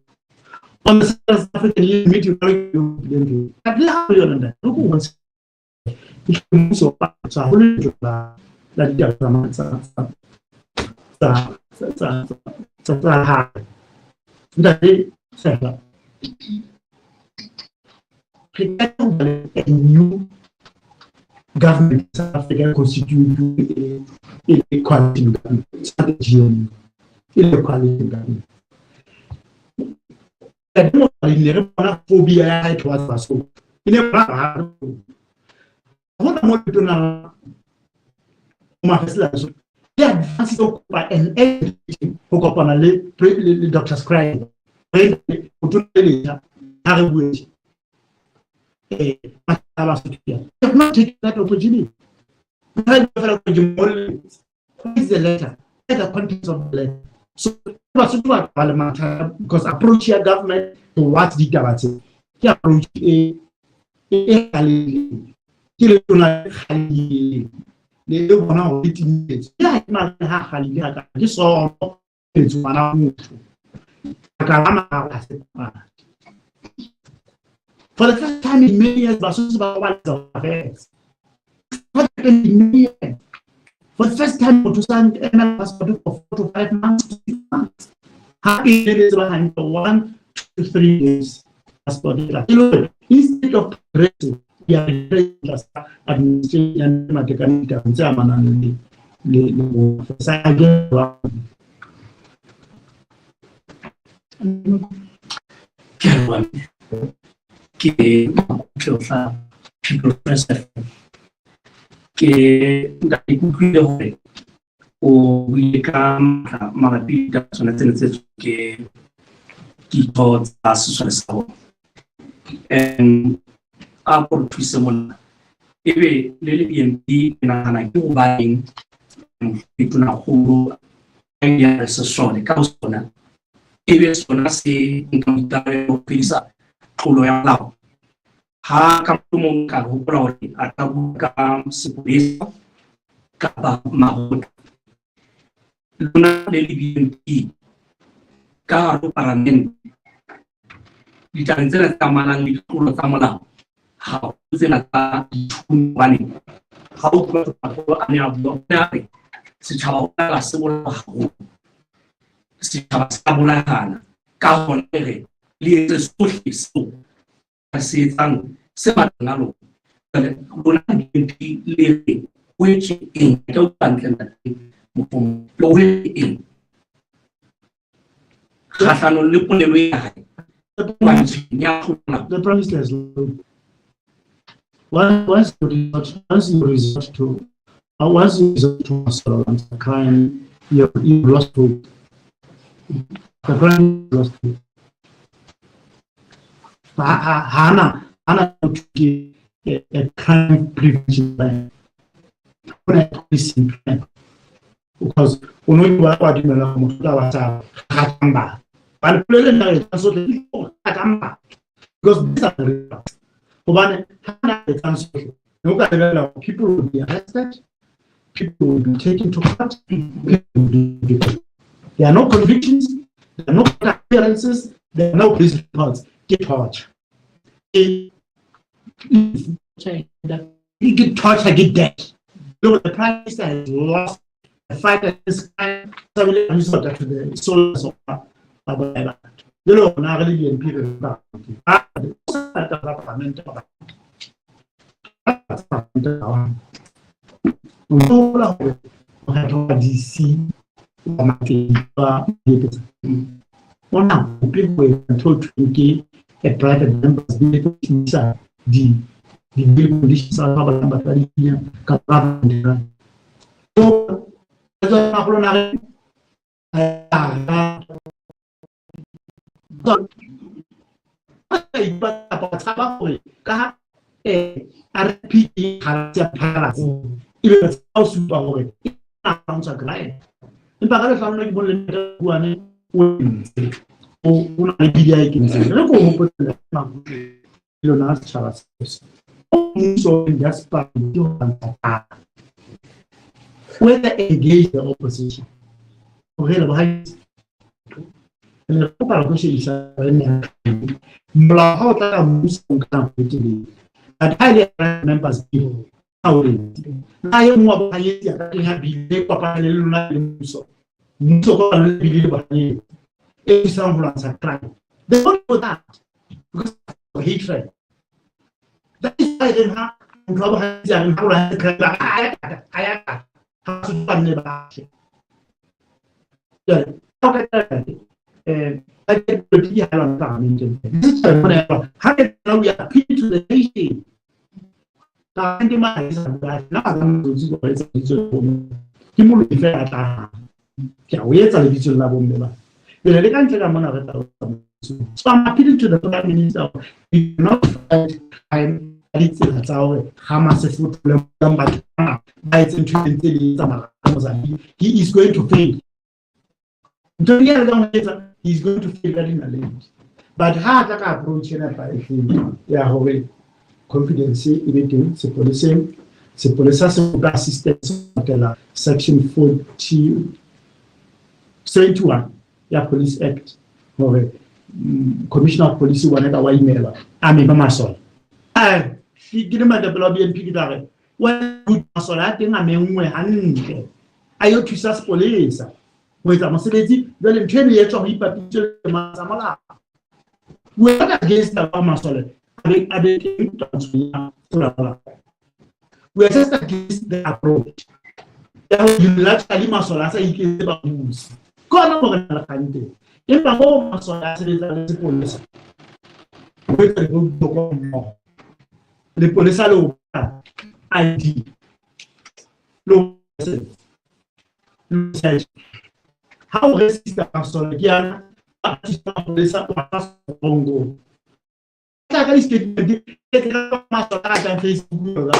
On the sidelines of African Union meeting, o na le kopile ntho. But le ha le yona, ntate, re ko bontshe mmuso wa tswa haholo la ditaba tsa hae. Ntate Sehla, re ka ho ba le a new government, South Africa constitute e le coalition government, strategy e le coalition government. Ntate Mogale ne re bona phobia ya hae towards Basotho e ne bona ha hona mo letona mafesela le advance ho kopa an meeting, ho kopana le Dr. Scribe re ho tona le letjha ha re bue mathata a Basotho. Have not taken that opportunity. What is the letter? What are the contents of the letter? So Basotho ba ba le mathata because approach ya government towards ditaba tse ke approach e kgalileng, ke le yona e kgalileng le bona hore le timetse ke ha ke mare ha kgalile ha ka ke sono etso ngwana motho ka la mararo ha se papadi. For the first time in many years, Basotho ba robaletsa affairs. For the many years, for the first time, motho sa emela passport for 4 to 5 months to 6 months. Ha e le tseba hantle, 1 to 3 days passport e tla. E le hore instead of progressing, we are regressing tlasa administration ya Matekane ditabeng tse amanang le bo sa Ke a leboha mme. Ke Makutle o tla People First FM. Ke ntate, ke utlwile hore o buile ka matla mabapi le ditaba tsona tsena tse tswang ke ditho tsa sesole sa bona. A ko re thuse mona. Ebe le le BNP ke nahana ke hobaneng Tonakgolo a ile a re sesole ka bo sona ebe sona se nka boikarabelo ho fedisa tlolo ya molao, ha ka mohlomong ka hopola hore a ka bua ka sepolesa kapa mabotho. Lona le le BNP ka hare ho paramente, ditabeng tsena tse amanang le ditlolo tsa molao, haholo tsena tsa dithunya, hobane ha o utlwa Tonakgolo a ne a bua, o ne a re setjhaba ho tla se bolawa haholo, setjhaba se a bolayana, ka hona re re le etse sohle seo ka se etsang se matleng a lona. Jwale lona BNP le re ho etswe eng? Ke utlwa hantle ntate mohlomong le ho etswe eng kgahlanong le polelo ya hae twantshong ya tlolo? The Prime Minister has once you resort to violent crime, you lost hope. The Prime Minister lost hope. Ha hana ke a crime prevention plan. Hona policing plan. Because o no bua kwa dumela motho ka ba sa gatang ba. Ba polelo ena e tsa sohle ke go gatang ba. Because these are the results. Hobane ha na etsang sohle, no ka lebella hore people will be arrested, people will be taken to court, people will be deported. There are no convictions, there are no court appearances, there are no police reports. Ke torture. Ke torture, ke death. Look, the Prime Minister has lost the fight against crime. Sa bile a resort to the soldiers of ba bolaya batho. Le lona re le di-MP re ba ba parliament ba o hopola hore mokgatlo wa DC wa Matleng wa Diepetsa o na kope ho etsa ntho e thweng ke a private members bill e tlo thusa di bail conditions tsa ba balang batho ba dithunya kapa ba so tswa go lona re kapa tshaba hore ka RP ke ya phalatse ebe ba o supa hore e ntsha crime, empa ka lehlano ke bone le buane o entse o na le bill ya e kentseng re ko hopotse le lona setjhaba se mmuso desperate ke ho lwantsha taba, whether engage the opposition hore le bohanyetsi re ne re kopa go shebisa molao ha o tla ka mmuso ka nako e telele, but ha e le members bill ha o etse na e nngwe wa bohanyetsi a ka kenya bill e kopane le lona le mmuso kopane le bill le bohanyetsi e thusang ho lwantsha crime. They don't know that because of hatred. That is why then ha motho wa bohanyetsi a reng ha o lwantsha crime a ya kata a ya kata ha se ba nne ba tle. Jwale ha o ka ba dipolotiki ha lwana parlamenteng ha ke tla we appeal to the nation. Parlamente ma e sa bua nna ga ka motsotsi go etsa lebitso la bomme ke moloi fela a tlang ke a o etsa lebitsong la bomme ba jale le ka ntle ka mona re tla. So I'm appealing to the Prime Minister, we cannot fight crime ka ditsela tsa hore ga masefotole batho ba etse ntho e ntse le etsa mara Mozambique. He is going to fail. Ntho e a lekang ho etsa, he is going to fail ka dinaledi. But ha a tla ka approach e nepahetseng ya hore confidence e be teng sepoleseng, sepolesa se kopa assistance ho latela section 40 71 ya Police Act, hore Commissioner of Police bona ka wa imelwa, a mema masole. Ke le moetapele wa BNP, ke tla re wa masole a teng a menngwe hantle, a yo thusa sepolesa ho etsa mosebetsi. Jwale ntho eno e etswa ho ipapisitswe le tsa molao. We are not against the masole a be teng twantshong ya molao. We are just against the approach ya ho unilaterally masole a sa iketse babusi. Ke hona mo re nang le kgang teng. Empa moo masole a sebetsang le sepolesa ho etsa dibohlokwa mmoho, lepolesa le o batla ID le o search, ha o resista masole ke yana a thusa mapolesa o a rongo tla ka di-statement ke ka masole a ratang Facebook yona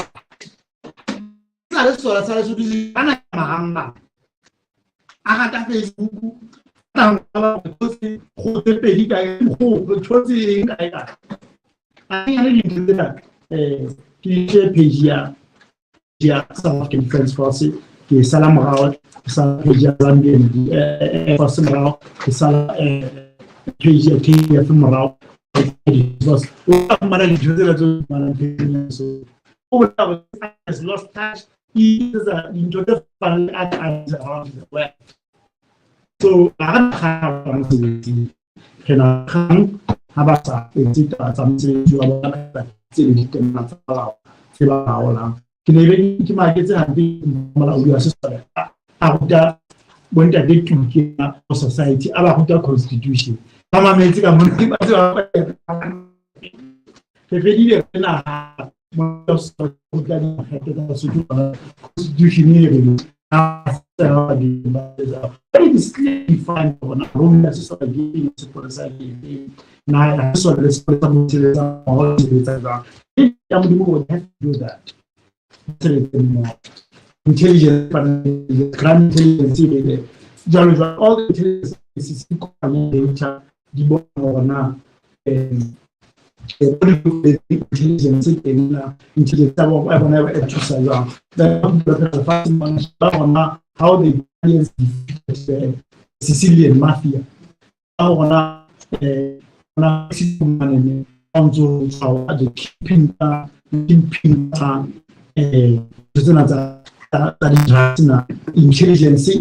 sa le sona sa Lesotho se ana marangrang a rata Facebook go tse pedi kae go tshotse eng kae kae a nyane dintho tsena. Ke ditse page ya South African Defence Force, ke sala morao, ke sala page ya Zambian Air Force morao, ke sala page ya KF morao. O ka fumana dintho tsena tse o fumanang page ya, so o bolela hore has lost touch, e etsa dintho tse fanang le other armies around the world. So ha re na mosebetsing, re na kgang ha ba sa etse taba tsa mosebetsi wa bona tse le ditemana tsa molao tse ba laolang. Ke ne be ke maketse hampe molaodi wa sesole a ruta bontate Tuke society, a ba ruta constitution, ba mametse ka mona, ba tseba re fedile re naha ruta dikgetho tsa Basotho constitution e re. But it is clearly defined hore role ya sesole ke eng, sepolesa ke eng, na sesole le sepolesa mo sebetsa mmoho, sebetsa jwang. Ya Modimo, we have to do that, sebetse mmoho. Intelligence, crime intelligence e be jwalo jwalo, all the intelligence agencies di kopanye data, di bona hore na intelligence teng na intelligence ya bona e thusa jwang lefatsheng ba bona, how the Italians defeated the Sicilian mafia, ka hona ona mane ntso tshwa the kingpin tsa tsena tsa di-drugs na intelligence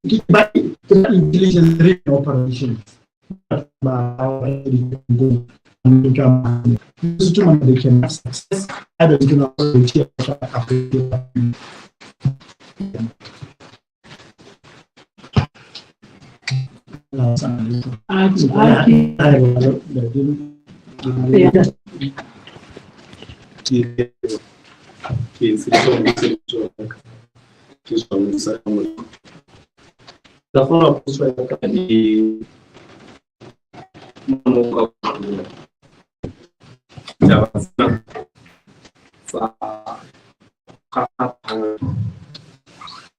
ke ba intelligence driven operations ba Lesotho mane, they can have success. I don't know Africa. Ke ke tswa ka mo ka gola potso ya ka e mo ka taba tsena tsa kgapang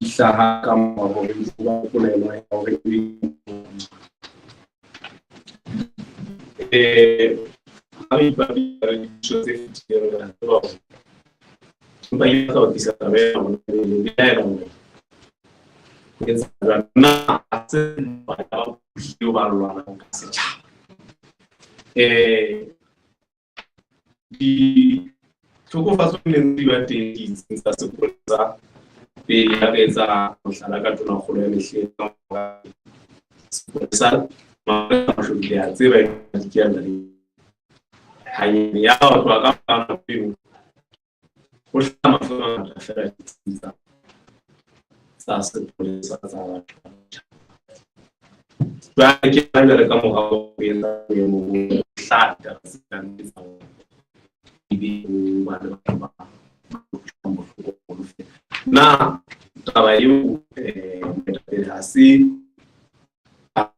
di hlaha ka mora hore ba polelo ya hore ha re ipapisa le dipuso tse fetileng, re a tseba hore empa ke batla ho tlisa taba ena hore le belaela hore ho etsahala jwang. Na ha se bana ba puso ba lwanang ka setjhaba? Ditlhokofatso di ne di ba teng ditsing tsa sepolesa pele ha re etsa mohlala ka tonakgolo ya mehleng, sepolesa mahlokile a tseba di ke le hanyane ya ho tloha ka nako eo ho hlaha mafu a mangata fela ditsing tsa sepolesa tsa batho. Jwale ke ha jwale ka morao ho etsa boemo bo hlaha ditaba tse kang tsa hore ebe ho ba le batho ba utlwisang bohloko haholo fela. Na taba eo moetapele ha se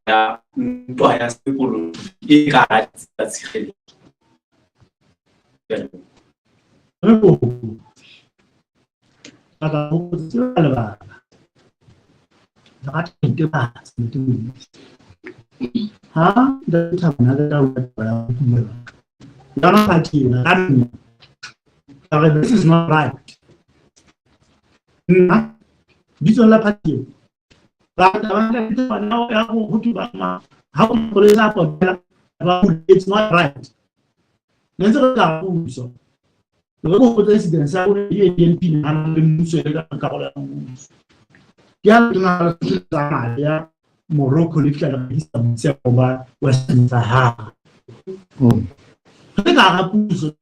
ya ntwa ya sepolotiki e ka hara ditsi tsa tshireletso? Ke a leboha. Re lebaka. Rata ho itebatsa, ntate Modise. Ha ntate Thabane a qeta ho bua taba ya ho kumela, yona party ena ka nna ka re this is not right. Nna bitsong la party eo ba ntate Thabane ya ho thwe ba ma ha o mapolesa a potela ba it's not right. Ne ntse re ka puso re go president sa rona e BNP na le mmuso e le ka karolo ya mmuso. Ke a tona tsamaya ya Morocco le fihla le rekisa boitshepo ba Western Sahara. Re ka hara puso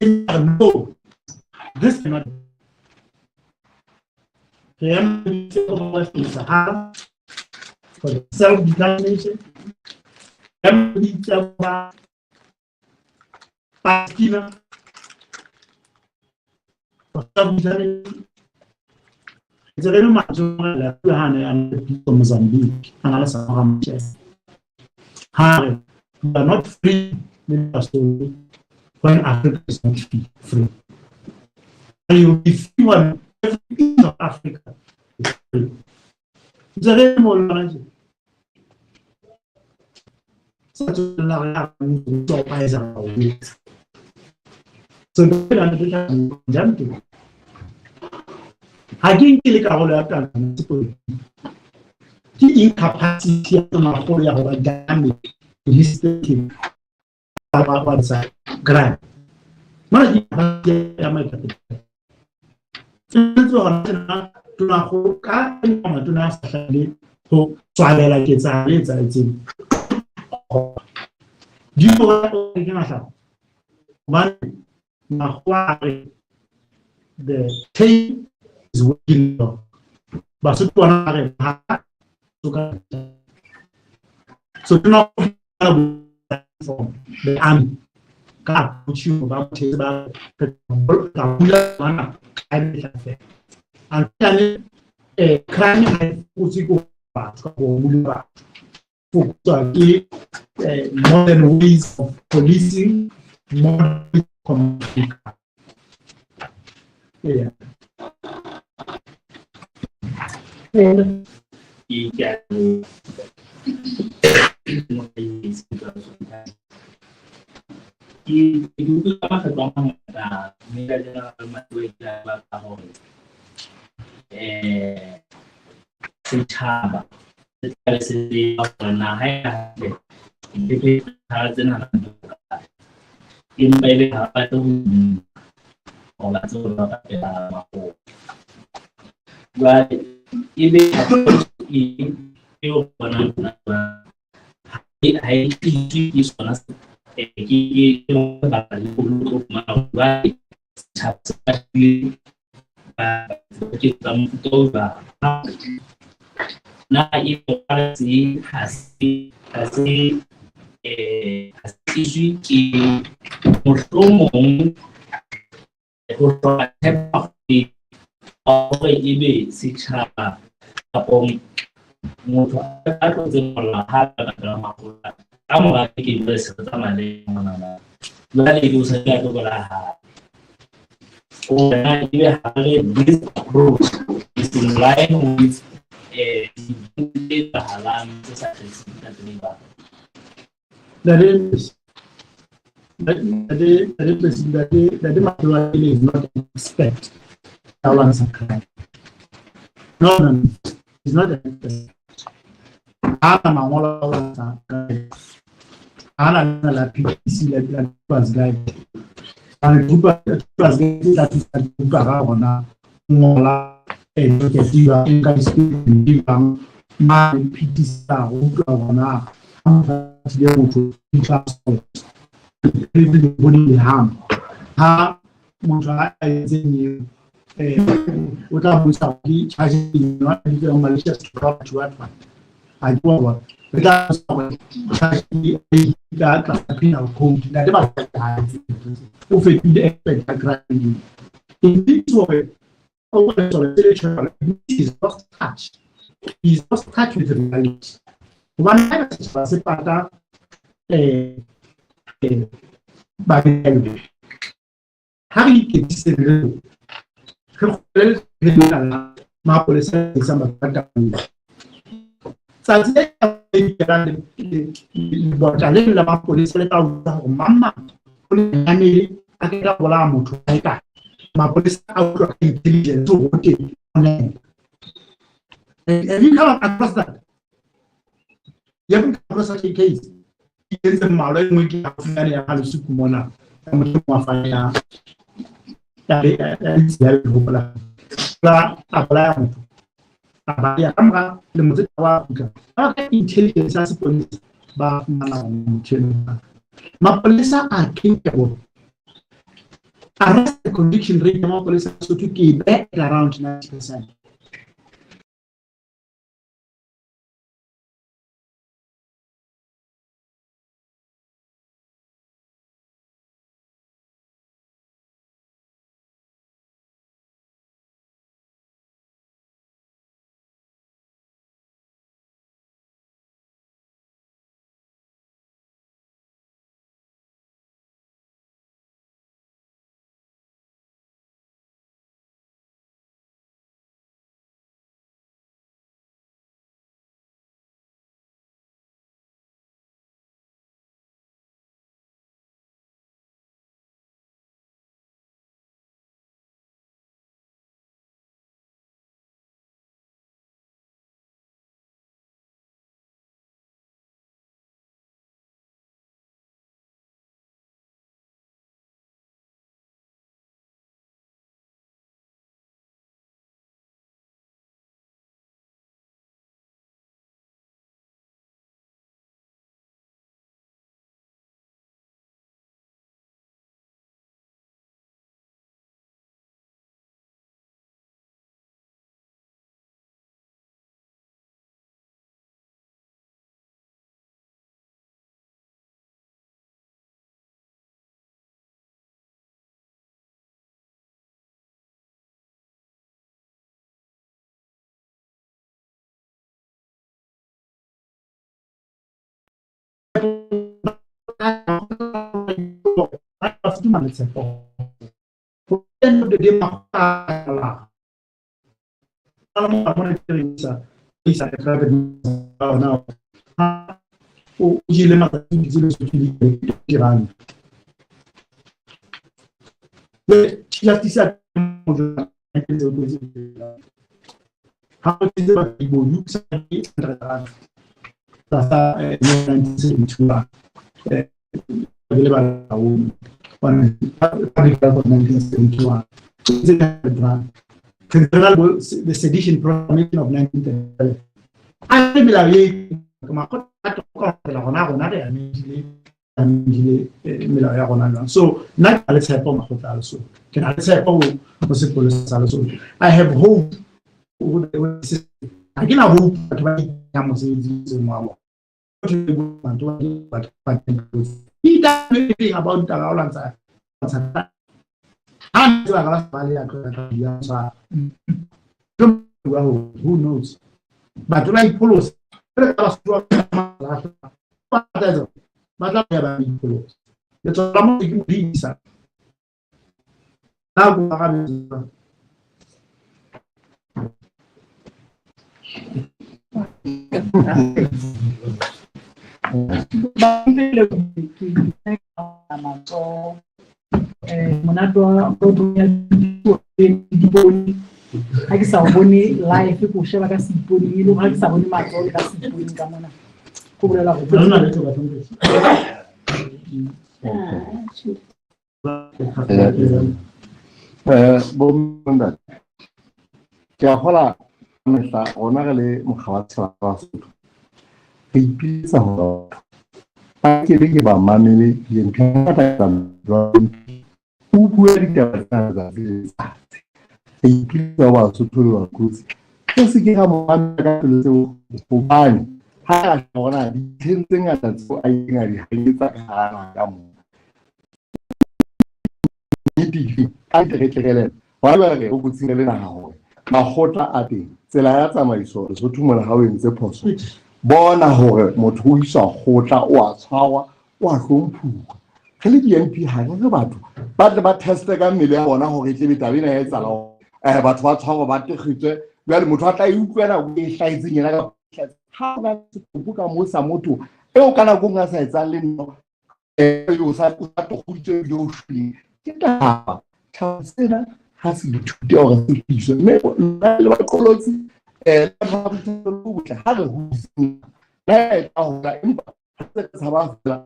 no, this cannot re ema boitshepo ba Western Sahara for the self-determination. Re ema boitshepo ba Palestina for self-determination. Ntse re le matsoho la ha ne a le puso Mozambique, a na le Samora Machel. Ha re, we are not free when Africa is not free. And you will be free when every piece of Africa is free. Ntse re le mo lona tje. Sa tswella re ya mmuso o paisa ho etsa. So ntate Thabane, ha ke nke le karolo ya taba ya sepolotiki. Ke incapacity ya tonakgolo ya ho ba dynamic administrative ba ba tsa crime. Mona ke incapacity ya moetapele. Tshwanetse hona tjena tonakgolo ka matona a sa hlahile ho tswalela ketsahalo e etsahetseng. Di ke mahlapa. Hobane makgowa a re the tail is wagging dog. Basotho bona ba re ha so tona from the army ka approach ba mothetse ba ka bula bana crime e tla fela. Unfortunately, crime ha e fokotswe ke batho ka ho bula batho. Fokotswa ke modern ways of policing, modern ways of communication. Yeah. Ke a ke utlwa ka makgetlo a mangata mme ka jena le Matuwe ke a bua ka hore setjhaba se tla be se tseba hore naha e hantle diphephetso tsena di hokae, empa ebe ha ba batle ho dumela hore ba tsebe hore ba patela makgowa. Jwale ebe approach eng eo bonang ha e tliswe ke sona ke lebaka le o tlo fumana hore jwale setjhaba se batlile ba tsa mofuta o jwang. Na e se ha se ha se ha se tliswe ke mohlomong ho hloka tshepo hore ebe setjhaba kapo motho a tlo tseba hore ha a patala makgowa ka mora ke jwale se re tsamaya le monana jwale ebe o sa tlo bolaya hape. Hore ebe ha re this approach is in line with dintho tse etsahalang tse sa tliseng ka tsela e jwang. Ntate Matuwe is not an expert ya ho lwantsha crime. No, no, no. He's not an expert. Ha na mangolo a ho lwantsha crime. Ha na lena la PPC la la Troopers Guide. Hobane Troopers Guide e tla thusa dibuka ka hona ngola docket e jwang, nka di-statement di jwang, mane PTC a rutwa hore na ha motho a tlile motho body harm. Ha motho a entseng eo o tla bontsha hore ke charge eng, malicious property what what. Ha ke wa bona. Re tla bontsha hore charge e ka tlasa penal code. Ntate ba o fetohile expert ya crime. It means hore o is lost touch. He is lost touch with reality. Hobane haeba setjhaba se pata babelaellwa, ha re iketsise re re kgolele la mapolesa a isang batho ba taolong. Tsatsi le le lebota le la mapolesa le tla utlwa hore mang mang o le nyamele a ke tla bolaya motho kae kae. Mapolesa a utlwa ka intelligence ho teng. Have you come across that? You haven't come across such a case? E entse mmalwa, e nngwe ke haufinyane ya Lesuku mona, ya motho wa fanya ya hopola a bolaya motho, a baleha ka mora lemo tse tharo a kgutla. Ba ka intelligence ya sepolesa ba fumana motho enwa. Mapolesa are capable. Arrest and conviction rate ya mapolesa a Lesotho ke e beha at around 90%. O jele matsatsi le Lesotho le dirang. Justice ha o tsebe ba sa ke R100 tlasa 1972 le balaodi Public Health of 1971. The Sedition Proclamation of 1937. A le melao e makgotla a toka rona rona re amehile melao ya rona jwang. So nna ke na le tshepo makgotla a Lesotho. Ke na le tshepo ho sepolesa sa Lesotho. I have hope. Ha ke na hope batho ba ikenya mosebetsing wa bona. Batho ba anything about taba ya ho lwantsha ha ntse ba ka ba sa baleha ya tshwara. Who knows? Batho ba ipholosa. Re ka ba sutwa ba tla ya ba ipholosa. Letshwao la motho ke modisa. Na ko arabe. Matsoho monate wa ya dipone ha ke sa o bone live, ke o sheba ka seiponeng, e le hore ha ke sa bone matsoho le ka seiponeng ka mona, ko bolela hore Ha hona letho bathong. Bo ntate, ke a kgola mehla rona re le mokga wa setjhaba wa Basotho, re ipiletsa hore batho ba ke be ke ba mamele BNP. O bua ditaba tsena letsatsi le letsatsi. Re ipiletsa ho Basotho le bakgotsi, re se ke ra mo mamela ka pelo tse bohloko, hobane ha a hore na dintlheng tse ngata tseo a ileng a di hanyetsa ka hara naha ka moo, nnete efe a tle re tlekelele hona jwale re kotsing re le naha hore makgotla a teng tsela ya tsamaiso Lesotho mona ha o entse phoso, bona hore motho o iswa kgotla, o a tshwarwa, o a hlomphuwa. Re le BNP ha re re batho ba tle ba teste ka mmele ya bona hore e tlebe taba ena ya etsahala hore batho ba tshwarwa, ba tekgetswe. Jwale motho a tla e utlwela e hlahetseng yena ka Ha o na le setopo ka moo sa motho eo ka nako e nngwe a sa etsang le nno, o sa tokgoditswe ebile o shweleng. Ke taba. Tjhaba sena ha se ithute hore se hodiswe. Mme nna le baqolotsi, le batho ba boitshwaro bo botle, ha re hodiseng. Nna e tla hola, empa ha se re tshaba fela,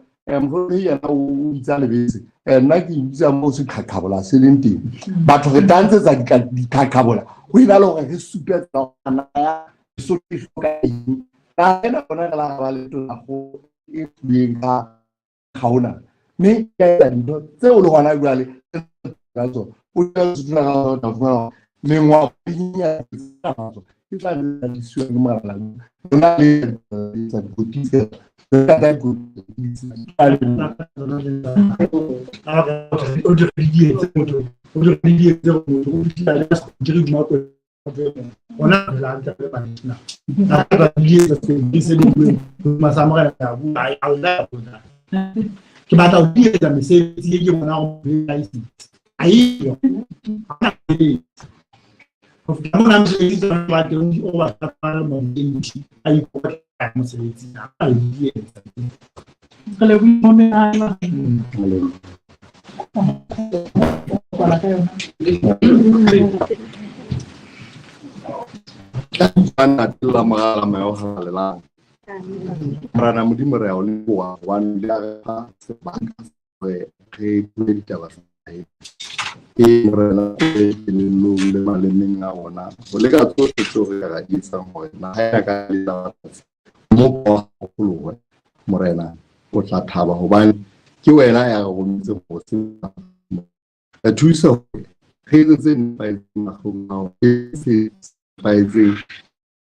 mohlomong yena o bitsa lebese. Nna ke bitsa moo seqhaqhabola se leng teng. Batho re tantshetsa diqhaqhabola ho ena le hore re supe tsela hore na ya Lesotho e hloka eng. Naha ena rona re la ra ba le tonakgolo e fuweng ka kgaona, mme ka etsa dintho tseo le hona jwale ka tsona. O tla Lesotho la gago, tla fumana hore mengwapo e nyenyane e tla be e siwa ke morala. Rona le tsa dikoti fela. O di dietse motho, o di dietse motho, o fitlhela le se di mo ona la ntse le bana. Na ba di etsa se di se di bue, ma sa morena ya bua, a o la bona. Ke batla ho di etsa mesebetsi e ke bona go a ise. A iyo. Ho fihla mona mosebetsi tsona ba teng o ba tla mo ntsi a ikotla mosebetsi a di etsa. Re lebohile momehana. Kwala ka yona. Ka Ntate la Mora la Moya o Halalelang. Morena Modimo re a o leboha hobane o ile a re fa sebaka hore re bue ditaba tsa hae. Ee, Morena, o re kelellong le malemeng a rona ho leka tsohle tseo re ka di etsang hore naha ya ka le tsa mmopo wa hao o pholohe. Morena, o tla thaba hobane ke wena ya re rometseng ho sebetsa. Re thuse hore re etse tse nepahetseng mahlong a hao, re etse se nepahetseng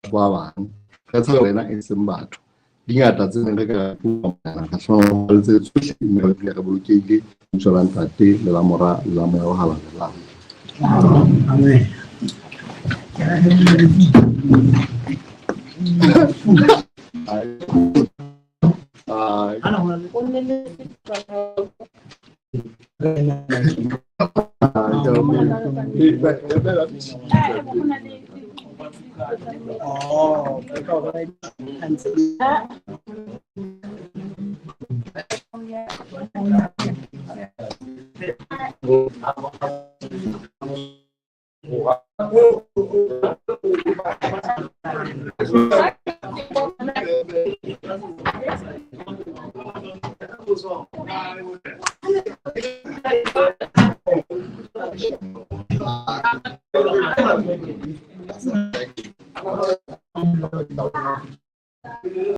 batho ba bang. Re tshabe wena e seng batho. Di ngata tse neng re ka bua, Morena, re hlohonolofatse tsohle mme re dule re bolokehile. Lebitso la Ntate le la Mora le la Moya o Halalelang. Amen. Ai. Ana ho na le Oh,